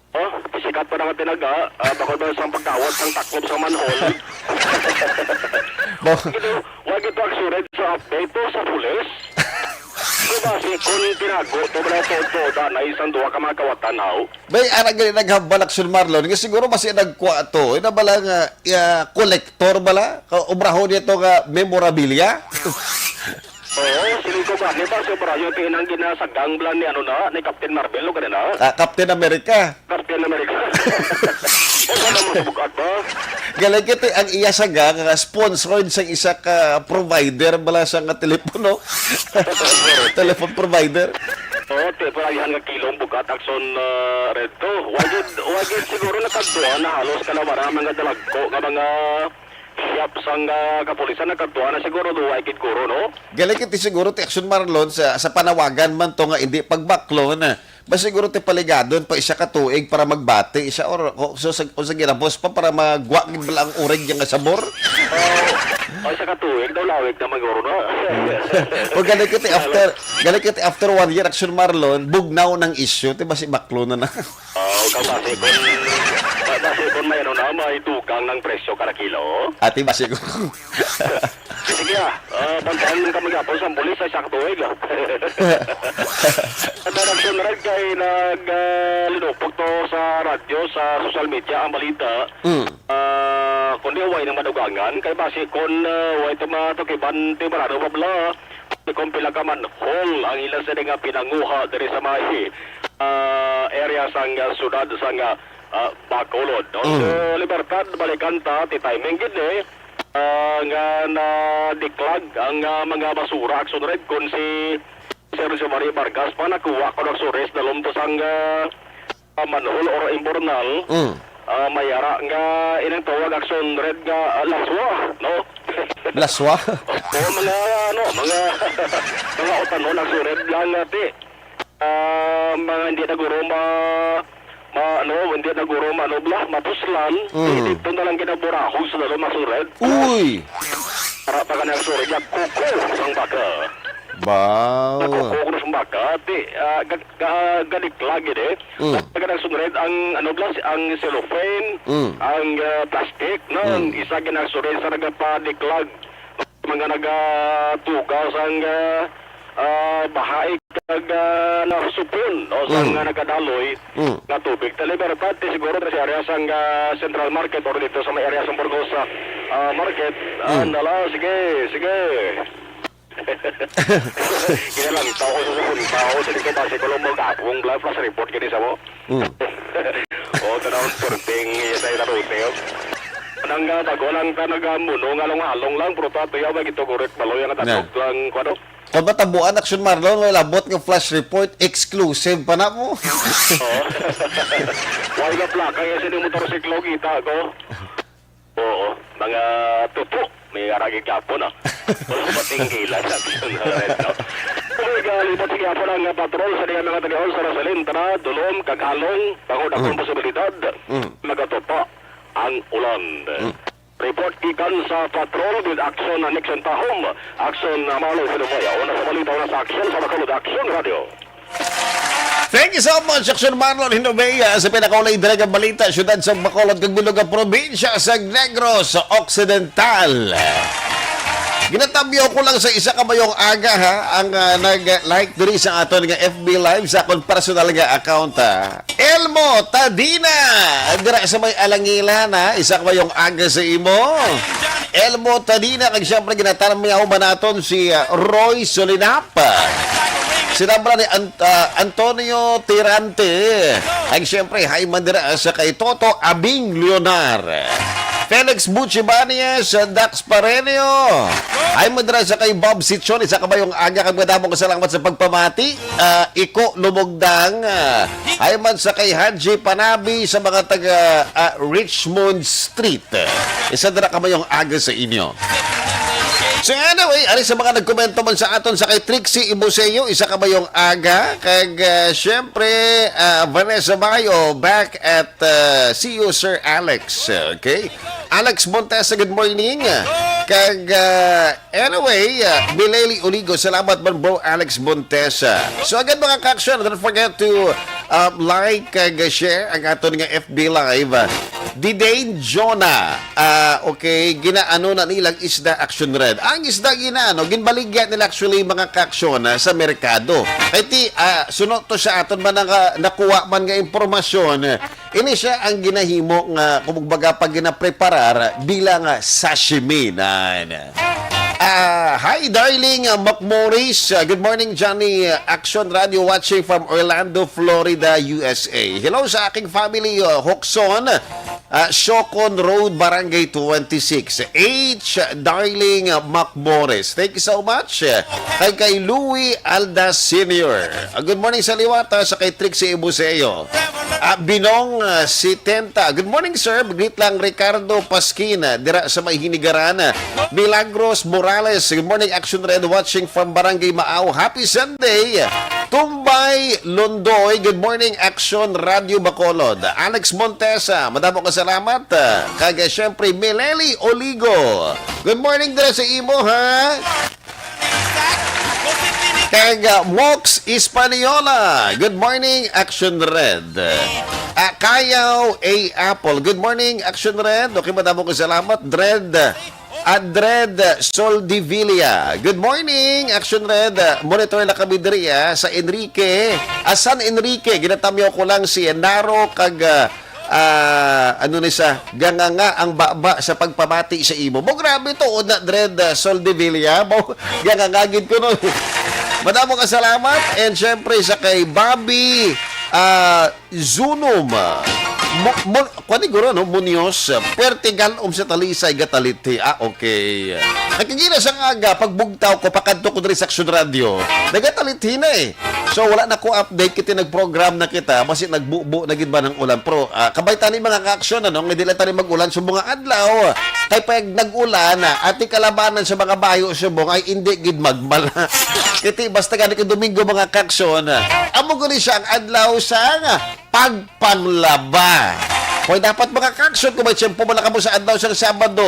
Oh, sikat pa ng katinaga, ah, bako ba sang pagkawat sang taklob sa manhole? Bo- Ito, wag ito ang sured sa update to sa pulis. Di ba, si kun tinago to, wala to, to, danay sang duha ka mga kawatan, haw? Bay, ara gali naghambal, Action Marlon, nga siguro basi nagkuha to. Ina bala nga, ah, kolektor bala? Ka-, obrahon niya to nga memorabilia? Oo, siling ko ba, di ba, si Brian, ti inang ginasagang bala ni, ano na, ni Captain Marvel, o ganun na? Ah, Captain America. Captain America. O, ano mo sa bukat ba? Galing kiti ang iya saga nga sponsored sa isa ka provider bala sa nga telepono. Telephone provider. Oo, ti, palagihan nga kilong bukat, Action, ah, Red to. Wagid, wagid siguro nakadtuan na halos kalawara mga dalagko nga mga shop sang, ah, kapulisan nakadtuan na siguro duwa gid guro, no? Galing kiti siguro ti Action Marlon sa, sa panawagan man to nga hindi pagbaklo na. Ba siguro ti paligadon pa isa ka tuig para magbati siya or, o, so, sa, o sa ginapos pa para magwa gid bala ang urig niya nga sabor? Oh, o isa ka tuig daw lawig na maguro, no? O galing kiti after, galing kiti after one year Action Marlon, bugnaw ng issue, ti basi baklo na na. Oh, kabase kon, kabase kon may ano na, may dugang ng presyo kada kilo. Ati basi ko. Sige, ah. Ah, bantayan mo kami gapon sa pulis sa isang tuig, ah. Ang Action Red kay nag, ah, linupog to sa radyo, sa social media, ang balita. Mm. Ah, kundi way na madugangan, kay base kon, ah, way to matukiban, ti marano pa bala. Kung pila ka manhole ang ila sila nga pinanguha diri sa may, ah, area sang, ah, sudad sang, ah, ah, Bacolod, no? Mm. So, Libertad, balikan ta, ti timing gid, eh. Ah, nga na-declog ang, ah, mga basura, Action Red, kun si Sergio Marie Vargas pa nakuha ko ng sures na lumpo sang, ah, ah, manhole or imbornal. Mm. Ah, may ara nga inang tawag Action Red nga, ah, laswa, no? Laswa? O, mga, ano, mga, mga utanon Action Red lang, ati. Ah, mga hindi na guro ma-, ma-, ano, hindi na guro ma-, ano bala, mapuslan. Mm. Di, dito na lang ginaburahog sa lalo masured. Uy! Para pa ka na sured, ya kuko sang baka. Baw. Nakuko ko sa Baka, ti, ah, ga-, ga-, gadiklag gid eh. Mm. Taga nagsunred ang, ano, glass, ang cellophane, Mm. ang, ah, plastic, no? Ang Mm. isa ginagsunred sa nagapadiklag, mga nagatugaw sang, ah, ah, bahaig kag, ah, nasupon, no? Sang, Mm. ah, nagadaloy Mm. nga tubig. Tali, pero pati siguro sa area sang, ah, Central Market or dito sa may area sang Burgos, ah, ah, Market. Ah, Mm. nala, sige, sige. Ginalantaw ko sa susunod tao, sa dito base ko lang mag-abong, bla-, flash report gani sa mo. Mm. O, tanawon, perting, iya tayo na rote, oh. Nang, ah, bago lang ta nagamuno nga along-along lang, pero ta, tuyaw, may gito, correct, baloy, ang Yeah. tatog lang, kuwano? Kung matabuan, Action Marlon, may labot nga flash report, exclusive pa na mo. Oo. Wala nga plaka, iya sa motorsiklo, kita ko. Oo, mga tupo. May aragig kapon, ah. Wala matinggilan sa action na rin, no? Uy, galibot sa gihapon ang patrol sa diyan mga talion sa Rosalin, Tana, Dulom, kag Along, bangod akong Mm. posibilidad, Mm. magatupa ang ulan. Mm. Report gikan sa patrol with action na Nixon Tahom, action na Marlon Sinumaya. Una sa balita, una sa action sa Bacolod Action Radio. Thank you so much, Action Marlon Hinobey, ah, sa pinakaulay dira nga balita, siyudad sa Bacolod, kag bilog nga probinsya sa Negros Occidental. Ginatamyaw ko lang sa isa ka mayong aga, ha, ang, ah, nag-like diri sa aton nga F B Live sa akon personal nga account, ha. Elmo Tadina, dira sa may Alangilan, ha, isa ka mayong aga sa imo. Elmo Tadina, kag siyempre ginatamyaw man naton si, ah, Roy Solinap. Sinabra ni An-, ah, Antonio Tirante. Ang siyempre, hi man dira sa kay Toto Abing Leonar. Felix Buchibanes, Dax Parenio. Hi man dira sa kay Bob Sichon, isa ka mayong aga, kag madamo nga salamat sa pagpamati. Ah, Iko Lumugdang, ah, hi man sa kay Haji Panabi sa mga taga, ah, Richmond Street. Isa dira ka mayong aga sa inyo. So anyway, ari sa mga nagkomento man sa aton sa kay Trixie Ibuseo, isa ka mayong aga. Kag, ah, syempre, ah, Vanessa Bayo, back at, ah, see you, Sir Alex. Okay? Alex Montesa, good morning. Kag, ah, anyway, ah, Mileli Oligo, salamat man, bro, Alex Montesa. So again, mga ka-action, don't forget to, ah, like kag share ang aton nga F B Live. Didane Jonah, ah, okay, ginaano na nilang isda, Action Red. Ang isda ginaano, ginbaligya nila actually, mga ka-action, ah, sa merkado. Kay ti, ah, suno to sa aton man nga nakuha man nga impormasyon, ini siya ang ginahimo nga, kumbaga, pag ginapreparar bilang, ah, sashimi. Nan. Ah, hi, darling, ah, Mac Morris. Ah, good morning, Johnny. Ah, Action Radio watching from Orlando, Florida, U S A. Hello sa aking family, ah, Hoxon, ah, Siocon Road, Barangay twenty-six. H, darling, ah, Mac Morris. Thank you so much. Ah, kay, kay Louie Alda Senior. Ah, good morning sa liwata, sa kay Trixie Ibuseo. Ah, Binong, ah, si Tenta. Good morning, sir. Greet lang Ricardo Pasquin, ah, dira sa may Hinigaran. Ah, Milagros Morales. Good morning, Action Red, watching from Barangay Maaw. Happy Sunday. Tumbay Londoy. Good morning, Action Radio Bacolod. Alex Montesa, madamo ka salamat. Ah, kag, ah, syempre, Mileli Oligo. Good morning dira sa imo, ha? Kag, ah, Mox Hispaniola. Good morning, Action Red. Ah, Kayaw A Apple. Good morning, Action Red. Okay, madamo ko salamat, Dred. Ah, Dred Soldevilla. Good morning, Action Red. Monitor na kami diri, ah, sa Enrique. Ah, San Enrique, ginatamyaw ko lang si Naro kag, ah, Ah, ano ni sa, ganganga ang baba sa pagpamati sa imo. Mo, grabe to, una, Dred, ah, Soldevilla. Mo, ganganga gid ko, no? Madamo ka salamat. And syempre, sa kay Bobby, ah, Zunum. Mo, mo, kuwan ni guro, no? Munoz, pertigal um sa talisay, gatalithi. Ah, okay. Nagkagina sa nga aga, pagbugtaw ko, pakadto ko diri sa Action Radio. Nagatalithi na eh. So, wala na ko update, kiti nag-program na kita, basi nagbubo na gid ba ng ulan. Pero, ah, kabay tani mga ka-action, ano, nga di lang tani mag-ulan sa mga adlaw. Kay pag nag-ulan, ah, ati kalabanan sa mga bayo subong ay hindi gid magmala. Kiti, basta gani ka Domingo, mga ka-action, ah, amo gani siya ang adlaw sa, ah, pagpanglaba. Pwede dapat, mga kaaksyon, kung may tiyempo man lang kamo sa adlaw sang Sabado,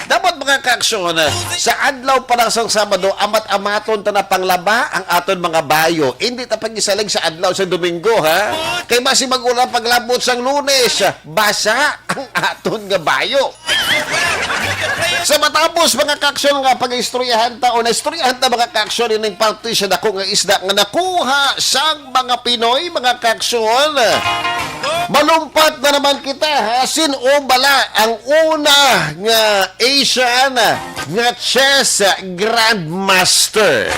dapat, mga kaaksyon, sa adlaw pa lang sang Sabado, amat-amaton ta na panglaba ang aton mga bayo. Hindi ta pagisalig sa adlaw sang Domingo, ha? Kay basi mag-ulan paglabot sang Lunes, basa ang aton nga bayo. Sa matapos, mga kaaksyon, nga pag-istoryahan ta o naistoryahan ta, mga kaaksyon, ining parte sa dako nga isda nga nakuha sang mga Pinoy, mga kaaksyon, malumpat na naman kita, ha? Sin-o bala ang una nga Asian nga chess grandmaster?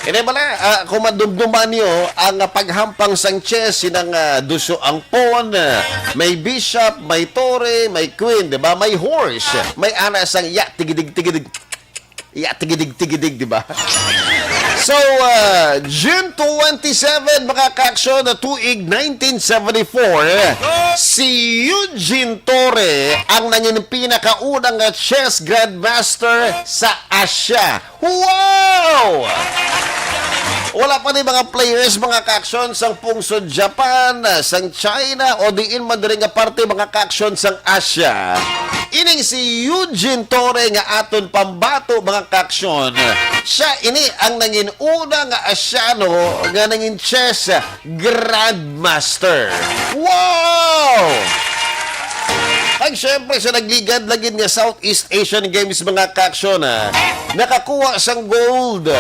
Ini bala, ah, kung madumduman niyo ang, ah, paghampang sang chess, sinang, ah, duso ang pawn, ah, may bishop, may tore, may queen, di ba? May horse, may ana sang ya, tigidig, tigidig, ya, tigidig, tigidig, di ba? So, ah, June twenty-seven, mga kaaksyon, na tuig nineteen seventy-four, si Eugene Torre ang nangin pinakaunang chess grandmaster sa Asia. Wow! Wala pa ni mga players, mga kaaksyon, sang pungsod Japan, sang China, o diin man diri nga parte, mga kaaksyon, sang Asia. Ining si Eugene Torre nga aton pambato, mga kaaksyon, siya ini ang nangin una nga Asyano nga nangin chess grandmaster. Wow! Kag syempre, sa nagligad lagi nga Southeast Asian Games, mga kaaksyon, ah, nakakuha sang gold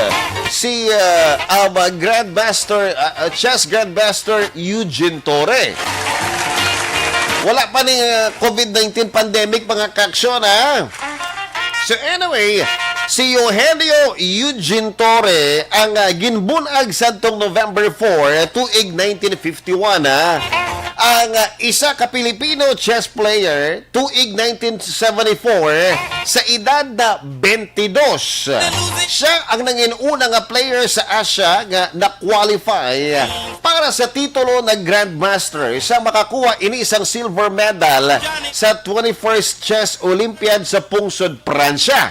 si, ah, um, ah, Grandmaster, ah, ah, Chess Grandmaster Eugene Torre. Wala pa ni, ah, covid nineteen pandemic, mga kaaksyon, ha? So anyway, si Eugenio Eugene Torre ang, ah, ginbunag sadtong November four, tuig nineteen fifty-one, ha? Ang, ah, isa ka Pilipino chess player, tuig nineteen seventy-four, sa edad na twenty-dos. Siya ang nangin-una nga player sa Asia nga na-qualify para sa titulo na Grandmaster sa makakuha ini sang silver medal sa twenty-first Chess Olympiad sa pungsod Pransya.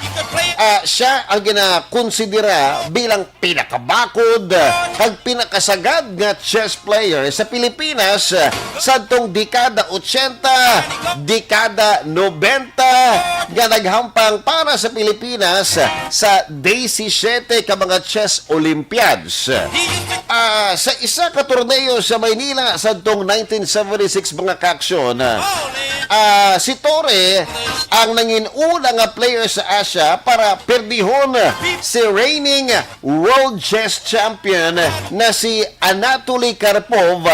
Ah, siya ang ginakonsidera bilang pinakabakod kag pinakasagad nga chess player sa Pilipinas sadtong dekada ochenta, dekada nobenta, nga naghampang para sa Pilipinas sa disisiete ka mga chess Olympiads. Ah, sa isa ka torneo sa Maynila sadtong nineteen seventy-six, mga kaaksyon, ah, si Torre ang nangin-una nga player sa Asia para perdihon si reigning world chess champion na si Anatoly Karpov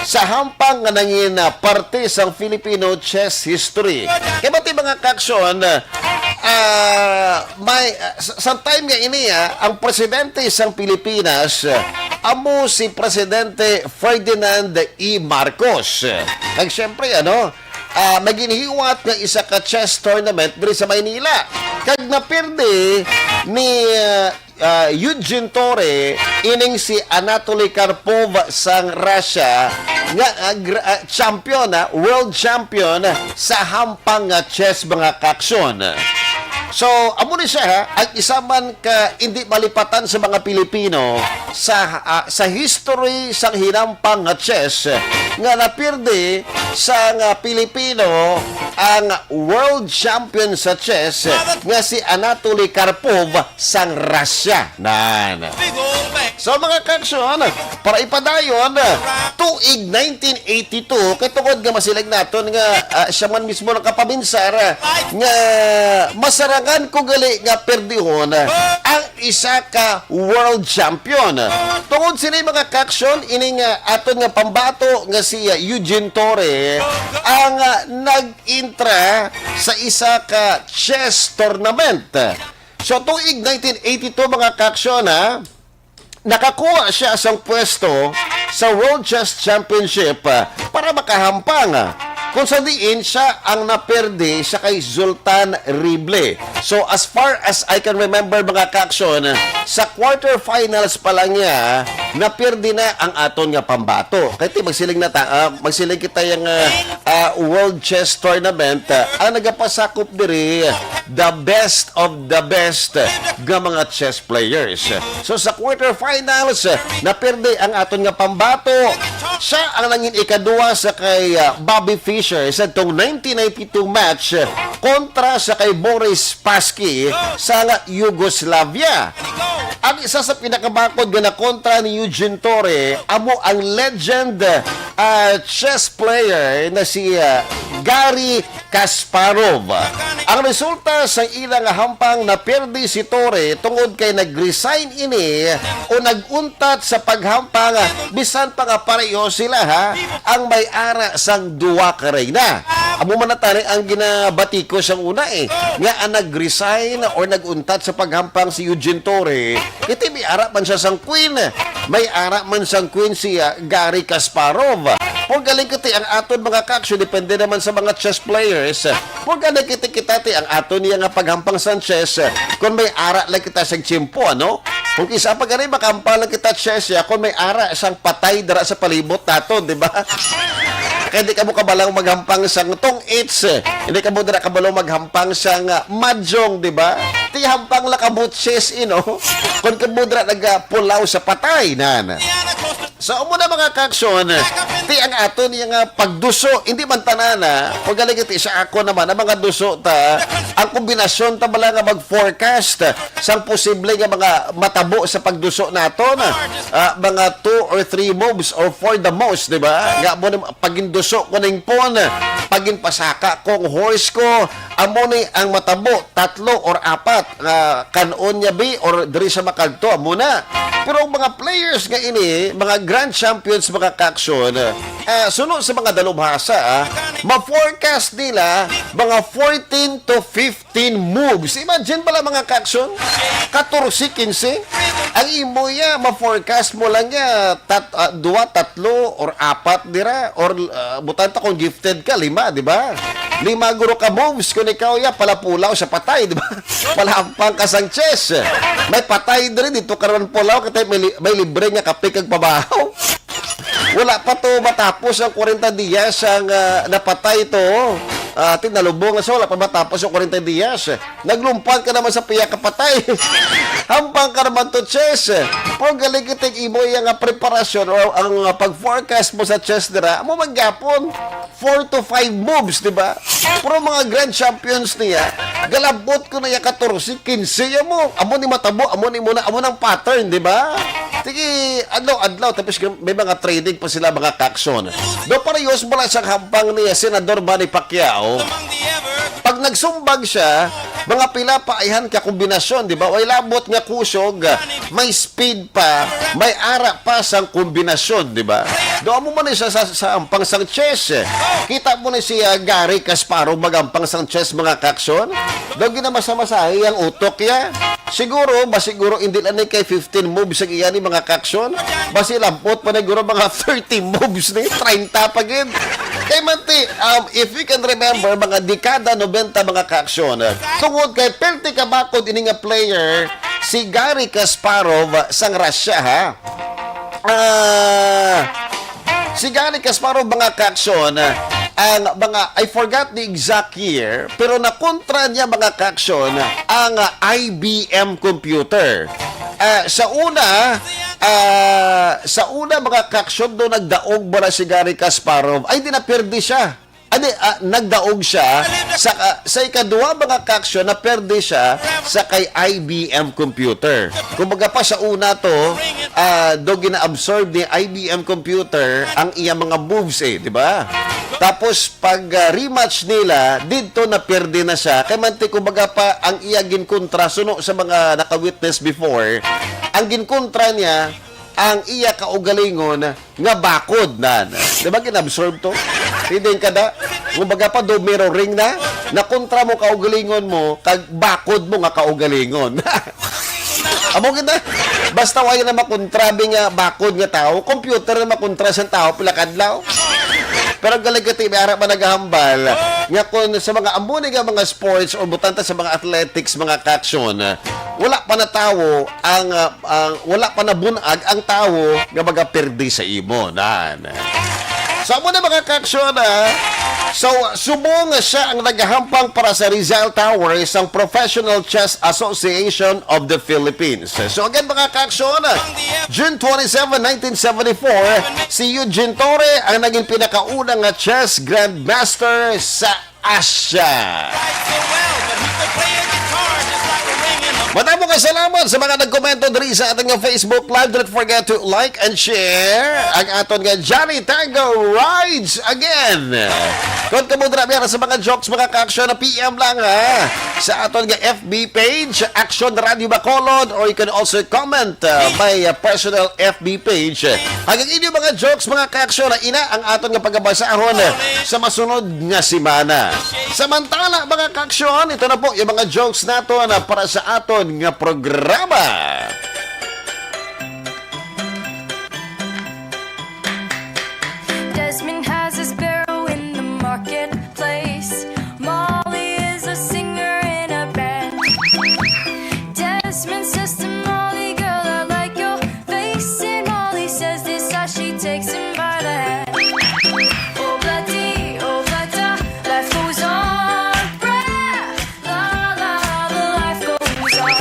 sa hampang nga nangin, ah, parte sang Filipino chess history. Kay bati, mga kaaksyon, ah, may, ah, sa, sa time nga ini, ah, ang presidente sang Pilipinas, ah, amo si Presidente Ferdinand E. Marcos. Kag siyempre, ano, ah, may ginhiwat nga isa ka chess tournament diri sa Maynila. Kag napirdi ni, ah, ah, Eugene Torre ining si Anatoly Karpov sang Russia nga, ah, gra-, ah, champion, ah, world champion sa hampang nga chess, mga kaaksyon. So, amo ni siya, ha, ang isa man ka hindi malipatan sa mga Pilipino sa, ah, sa history sang hinampang nga chess nga napirdi sang, ah, Pilipino ang world champion sa chess nga si Anatoly Karpov sang Russia. Nan. So, mga kaaksyon, para ipadayon, tuig nineteen eighty-two, kay tungod nga masiling naton nga, ah, siya man mismo nakapaminsar, ah, nga masarangan ko gali nga perdihon, ah, ang isa ka world champion. Tungod sini, mga kaaksyon, ining, ah, aton nga pambato nga si, ah, Eugene Torre ang, ah, nag-intra sa isa ka chess tournament. So, tuig nineteen eighty-two, mga kaaksyon, ha, nakakuha siya sang pwesto sa World Chess Championship, ah, para makahampang, ah, kung sa diin siya ang naperde sa kay Zoltan Rible. So, as far as I can remember, mga kaaksyon, sa quarterfinals pa lang niya, napirdi na ang aton nga pambato. Kay ti magsiling na ta, ah, magsiling kita yang, ah, ah, World Chess Tournament, ah, ang nagapasakop diri, the best of the best nga mga chess players. So sa quarterfinals, ah, napirdi ang aton nga pambato. Siya ang nangin ikaduwa sa kay, ah, Bobby Fischer sa tong nineteen ninety-two match, ah, kontra sa kay Boris Spassky sa nga Yugoslavia. Ang isa sa pinakabakod nga nakontra ni Eugene Torre amo ang legend, ah, chess player na si, ah, Garry Kasparov. Ang resulta sa ila nga hampang, napirdi si Torre tungod kay nag-resign ini o nag-untat sa paghampang, bisan pa nga pareho sila, ha, ang may ara sang duwa ka reyna. Amo man na tani ang ginabatiko sang una, eh, nga ang nag-resign or nag-untat sa paghampang si Eugene Torre, iti may ara man siya sang queen, may ara man sang queen si, ah, Garry Kasparov. Kung galing kiti ang aton mga kaaksyon, depende naman sa mga chess players. Kung galing kiti kita ti ang aton niya nga paghampang sang chess, kung may ara lang kita sang tiyempo, ano? Kung isa pa gani, makahampang lang kita chess, ya, kung may ara sang patay dira sa palibot naton, di ba? Kaya di ka mo kabalang maghampang sang tong its, eh. Hindi ka mo dira kabalang maghampang sang, ah, mahjong, di ba? Ti hampang lang ka mo chess, you know? Kung ka mo dira nagapulaw sa patay, nan. So, amo na, mga kaaksyon, ti ang aton niya nga pagduso, hindi man tanan, ha. Kung galing iti sa ako naman, ang mga duso ta, ang kombinasyon ta bala nga mag-forecast sang posible nga mga matabo sa pagduso naton, ah, mga two or three moves or for the most, di ba? Nga mo na, pag induso ko ning pawn, pag inpasaka ko ang horse ko, amo ni ang matabo, tatlo or apat nga kan-on niya bi or diri sa makadto, amo na. Pero ang mga players nga ini, mga grand champions, mga kaaksyon, ah, suno sa mga dalubhasa, ah, ma-forecast nila mga fourteen to fifteen moves. Imagine bala, mga kaaksyon, katorse, kinse. Ang imo ya, ma-forecast mo lang ya, tat-, ah, duwa, tatlo, or apat dira, or, ah, butang ta kung gifted ka, lima, di ba? Lima guro ka moves kung ikaw ya, palapulaw sa patay, di ba? Palahampang ka sang chess. May patay diri, dito ka naman pulaw, katay may, li-, may libre nga kape kag pabahaw. Wala pa to matapos ang kwarenta diyas ang, ah, napatay to. Ah, ti nalubong sa wala pa matapos ang kwarenta diyas. Naglumpat ka naman sa piya ka patay. Hampang ka naman to chess. Pero galing kita imo iya nga preparasyon o ang, ah, pag-forecast mo sa chess dira, amo man gyapon. Four to five moves, di ba? Pero mga grand champions niya, galabot ko na iya katorse, kinse ya mo. Amo ni matabo, amo ni muna, amo nang pattern, di ba? Sige, adlaw-adlaw, tapos may mga trading pa sila, mga kaaksyon. Do parehas bala sa hampang ni Senador Manny Pacquiao. Pag nagsumbag siya, mga pila pa ayhan ka kombinasyon, di ba? Way labot nga kusog, may speed pa, may ara pa sang kombinasyon, di ba? Do amo man ni sa, sa, sa hampang sang chess. Kita mo ni si, ah, Garry Kasparov magampang sang chess, mga kaaksyon. Do ginamasa-masahi ang utok niya. Siguro, ba siguro, hindi lang ni kay fifteen moves ang iya ni, mga kaaksyon. Basi labot pa na siguro mga thirty moves ni, treinta pa gid. Kay manti, um, if you can remember, mga dekada nobenta, mga kaaksyon, tungod kay perti ka bakod ini nga player, si Garry Kasparov sang Russia, ha? Ah, si Garry Kasparov, mga kaaksyon, ang mga, I forgot the exact year, pero nakontra niya, mga kaaksyon, ang, ah, I B M computer. Ah, sa una, ah, sa una, mga kaaksyon, do nagdaog bala si Garry Kasparov. Ay, di, napirdi siya. Adi, ah, nagdaog siya. Sa, ah, sa ikaduha, mga kaaksyon, naperde siya sa kay I B M computer. Kumbaga pa sa una to, ah, do gina-absorb ni I B M computer ang iya mga moves, eh, di ba? Tapos pag, ah, rematch nila, didto naperde na siya. Kay manti, kumbaga pa ang iya ginkontra, suno sa mga naka-witness before, ang ginkontra niya, ang iya kaugalingon nga bakod na. Di ba, gin-absorb to? Hindi ka na. Kumbaga pa, do mirroring na. Nakontra mo kaugalingon mo, kag bakod mo nga kaugalingon. Amo gid na. Basta wala na makontra bi nga bakod nga tao, computer na makontra sa tao, pila kadlaw. Pero ang galing kati, may ara man nagahambal nga kung sa mga amo ni nga mga sports o butanta sa mga athletics, mga kaaksyon, wala pa natawo ang, ah, ang, wala pa nabunag ang tawo nga magapirdi sa imo. Nan. So, amo na, mga kaaksyon, ah. So, subong siya ang nagahampang para sa Rizal Tower sang Professional Chess Association of the Philippines. So, again, mga kaaksyon, ah, June twenty-seven, nineteen seventy-four, si Eugene Torre ang naging pinakauna nga chess grandmaster sa Asia. Madamo nga salamat sa mga nagkomento diri sa ating nga Facebook Live. Do not forget to like and share ang aton nga Johnny Tango Rides Again. Kung kamo dira, may ara sa mga jokes, mga kaaksyon, na P M lang, ha, sa aton nga F B page, Action Radio Bacolod, or you can also comment, uh, my, uh, personal F B page. Ang inyo mga jokes, mga kaaksyon, na ina ang aton nga pagabasahon sa masunod nga semana. Samantala, mga kaaksyon, ito na po yung mga jokes nato na para sa aton nga programa. Desmond has a sparrow in the marketplace. Molly is a singer in a band. Desmond says to Molly, "Girl, I like your face." And Molly says this as she takes him by the hand. Oh, bloody, oh, bloody, life goes on. Bra, la, la, the life goes on.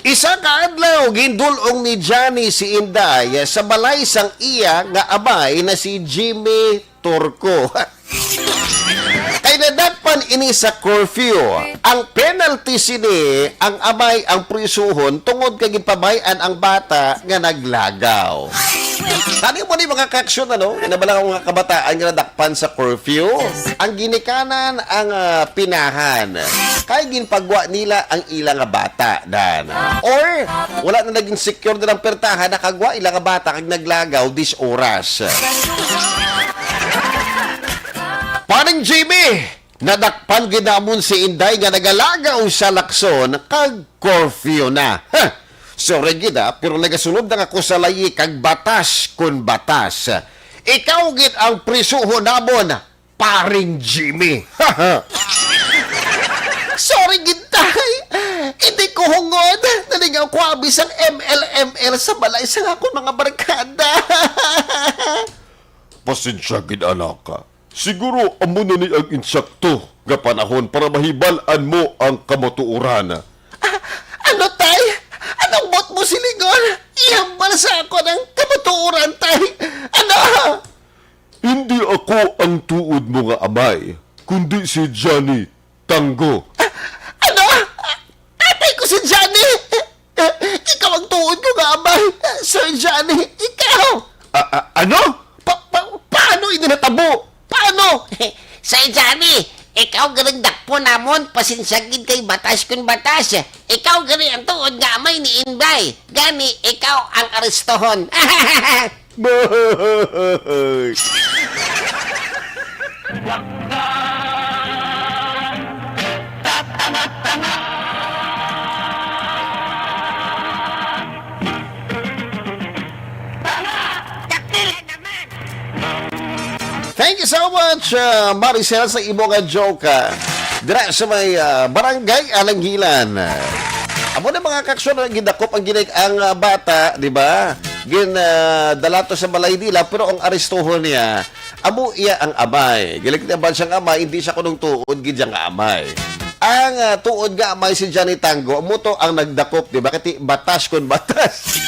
Isa ka adlaw, gindul-ong ni Johnny si Inday sa balay sang iya nga amay na si Jimmy Turco. Kay nadakpan ini sa curfew. Ang penalty sini, ang amay ang prisuhon tungod kay ginpabay-an ang bata nga naglagaw. Tani mo ni mga kaaksyon, ano? Nabala ko nga kabataan nga nadakpan sa curfew. Ang ginikanan ang, ah, pinahan. Kay ginpagwa nila ang ila nga bata, dan. Or, wala na naging secure na ang pertahan, nakagwa ila nga bata kag naglagaw dis oras. Paring Jimmy, nadakpan gid namon si Inday nga nagalagaw sa lakson kag curfew na. Ha! Sorry gid, ah, pero nagasunod na ako sa layi kag batas kun batas. Ikaw gid ang prisuhon namon, Paring Jimmy. Sorry gid, tay. Hindi ko hungod. Nalingaw ko abi sang M L M L sa balay sang akon mga barkada. Pasensya gid, anak. Siguro amo na ni ang insakto nga panahon para mahibal-an mo ang kamatuoran. Ah, ano, tay? Anong buot mo silingon? Ihambal sa akon ang kamatuoran, tay. Ano? Hindi ako ang tuod mo nga amay, kundi si Johnny Tango. Ah, ano? Atay ko si Johnny! Eh, eh, ikaw ang tuod ko nga amay, Sir Johnny! Ikaw! A-, a-, ano? Pa-, pa-, paano ini natabo? Paano? Sir Johnny, ikaw galing dakpon namon, pasensya gid kay batas kun batas. Ikaw gani ang tuod nga amay ni Inday. Gani, ikaw ang arestohon. Bay! Thank you so much, uh, Maricel, sa imo nga joke, ah. Dira sa may, ah, Barangay Alangilan. Amo na, mga kaaksyon, ang gindakop ang ginag-, ang, ah, bata, di ba? Gin, ah, dala to sa balay nila, pero ang arestohon niya, amo iya ang amay. Gilikliban siyang amay, hindi siya kunong tuod gid siya nga amay. Ang, ah, tuod nga amay si Johnny Tango, amo to ang nagdakop, di ba? Kati batas kun batas.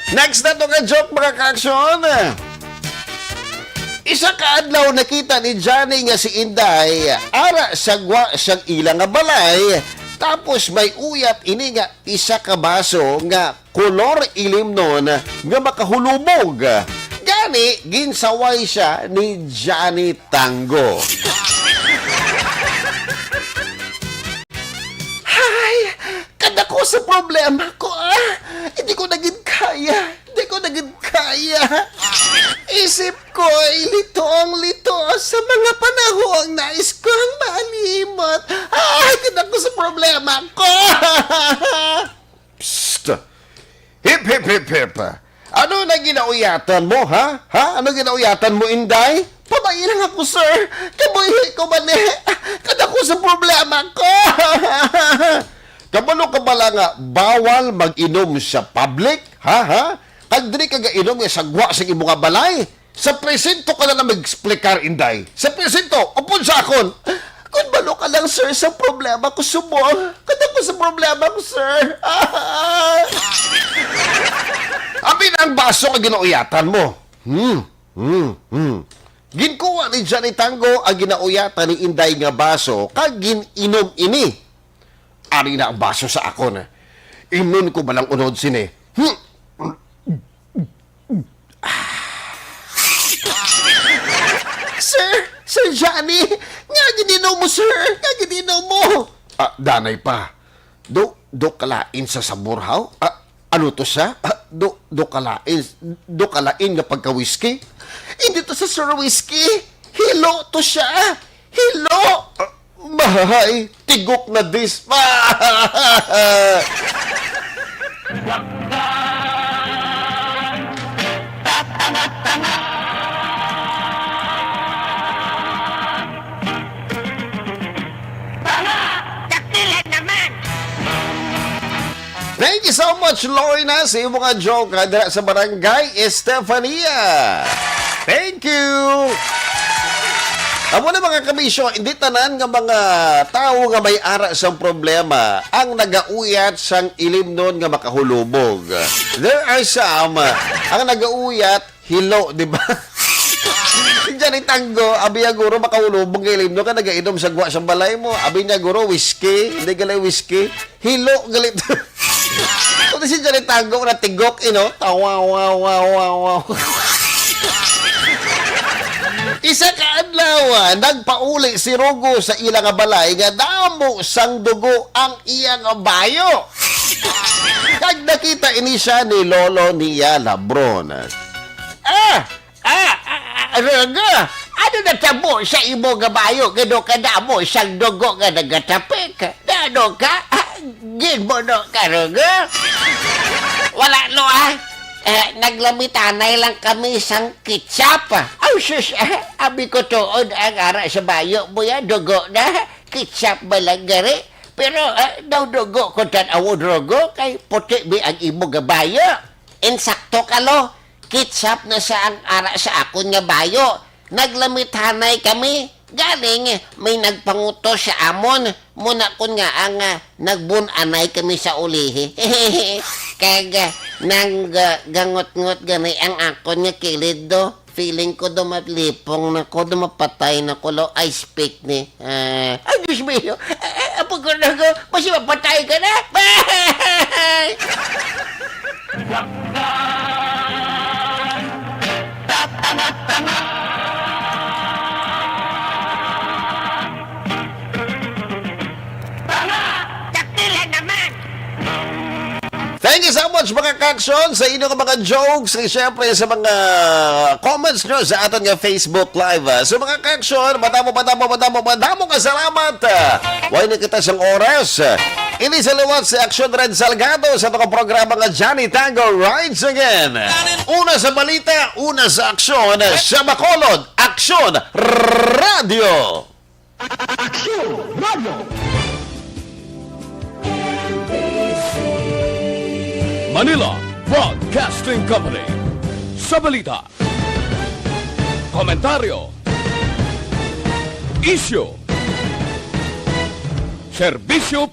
Next na to nga joke, mga kaaksyon. Isa ka adlaw nakita ni Johnny nga si Inday ara sa gwa sang ila nga balay, tapos may uyat ini nga isa ka baso nga kolor ilimnon nga makahulubog. Gani, ginsaway siya ni Johnny Tango. Hay, kadako sa problema ko, ah. Hindi ko na gid kaya. Hindi ko na gid kaya. Isip ko'y litong-lito sa mga panahong nais kong malimot. Ay, kadako sa problema ko. Psst! Hip, hip, hip, hip! Ano na ginauyatan mo, ha? Ha? Ano ginauyatan mo, Inday? Pabay lang ako, sir. Kabuhi ko man eh. Kada ko sa problema ko. Kabalo ka bala nga bawal mag-inom sa public, ha? Ha? Kag dili ka gainom nga sa gwa sa imo nga balay. Sa presinto ka na lang mag-explicar, Inday. Sa presinto, upod sa akon. Kung balo ka lang, sir, sa problema ko, subong. Kada ko sa problema ko, sir. Abi na ang baso nga ginauyatan mo. Hmm, hmm, hmm. Ginkuha ni Johnny Tango ang ginauyatan ni Inday nga baso kag gin-inom ini. Ari na ang baso sa akon. Imnon ko ba lang unod sini? Hmm. Sir, Sir Johnny, nga gininom mo, sir? Nga gininom mo? Ah, danay pa. Do, do kalain sa sabor, haw? Ah, ano to siya? Ah, do, do kalain, do kalain nga pagka-whiskey? Hindi to sa, sir, whiskey. Hilo to siya. Hilo. Ah, mahay, tigok na dis. Tanga! Dakila naman! Thank you so much, Lorna, sa imo nga joke, ha, dira sa Barangay Estefania. Thank you! Amo na, mga kabisyo, hindi tanan nga mga tawo nga may ara sang problema ang nagauyat sang ilimnon nga makahulubog. There are some, ah, ang nagauyat, hilo, di ba? Si Johnny Tango, abi niya guro, makahulubog nga ilimnon ka, nagainom sa gwa sa balay mo. Abi niya guro, whiskey, hindi gali whiskey. Hilo, galit. Kung si Johnny Tango, natigok, you know? Tawa, wa, wa, wa, wa. Isa ka adlaw, ah, nagpauli si Rugo sa ila nga balay nga damo sang dugo ang iya nga bayo. Kag nakita ini siya ni lolo niya Labron. Ah! Ah! Ah! Ah! Rugo! Ano natabo sa imo nga bayo? Ngano kadamo sang dugo nga nagatapik? Ngano ka? Ah, ginbuno ka, Rugo? Wala, lo, ah. Eh, naglamitanay lang kami sang ketchup. Aw, sus, ah, abi ko tuod ang ara sa bayo mo ya, dugo na. Ketchup ba lang gari? Pero, ah, daw dugo ko tan-awon, Rugo, kay puti bi ang imo nga bayo. Insakto ka, lo. Ketchup na sa ang ara sa akon nga bayo. Naglamitanay kami. Galing, may nagpangutos sa amon. Muna kun nga ang, ah, nagbun-anay kami sa ulihi. Kag, ah, nang, ah, gangot-ngot gani ang akon nga kilid, do. Feeling ko do malipong na ko, do mapatay na ko, lo. Ice pick ni. Ah, ay, Diyos mio. Ah, ah, apo ko na ko. Basi mapatay ka na. Bye! Tanga! Dakila naman! Thank you so much, mga ka-aksyon, sa inyong mga jokes, and syempre sa mga comments nyo sa aton nga Facebook Live. Ah, so, mga ka-aksyon, madamo, madamo, madamo, madamo nga salamat. Ah, way na kita sang oras. Ah, ini sa liwat si Aksyon Red Salgado sa atong programa nga Johnny Tango Rides Again. Una sa balita, una sa aksyon, sa Bacolod, Aksyon Radio. Aksyon Radio. Manila Broadcasting Company. Sa balita, komentaryo, isyu, serbisyo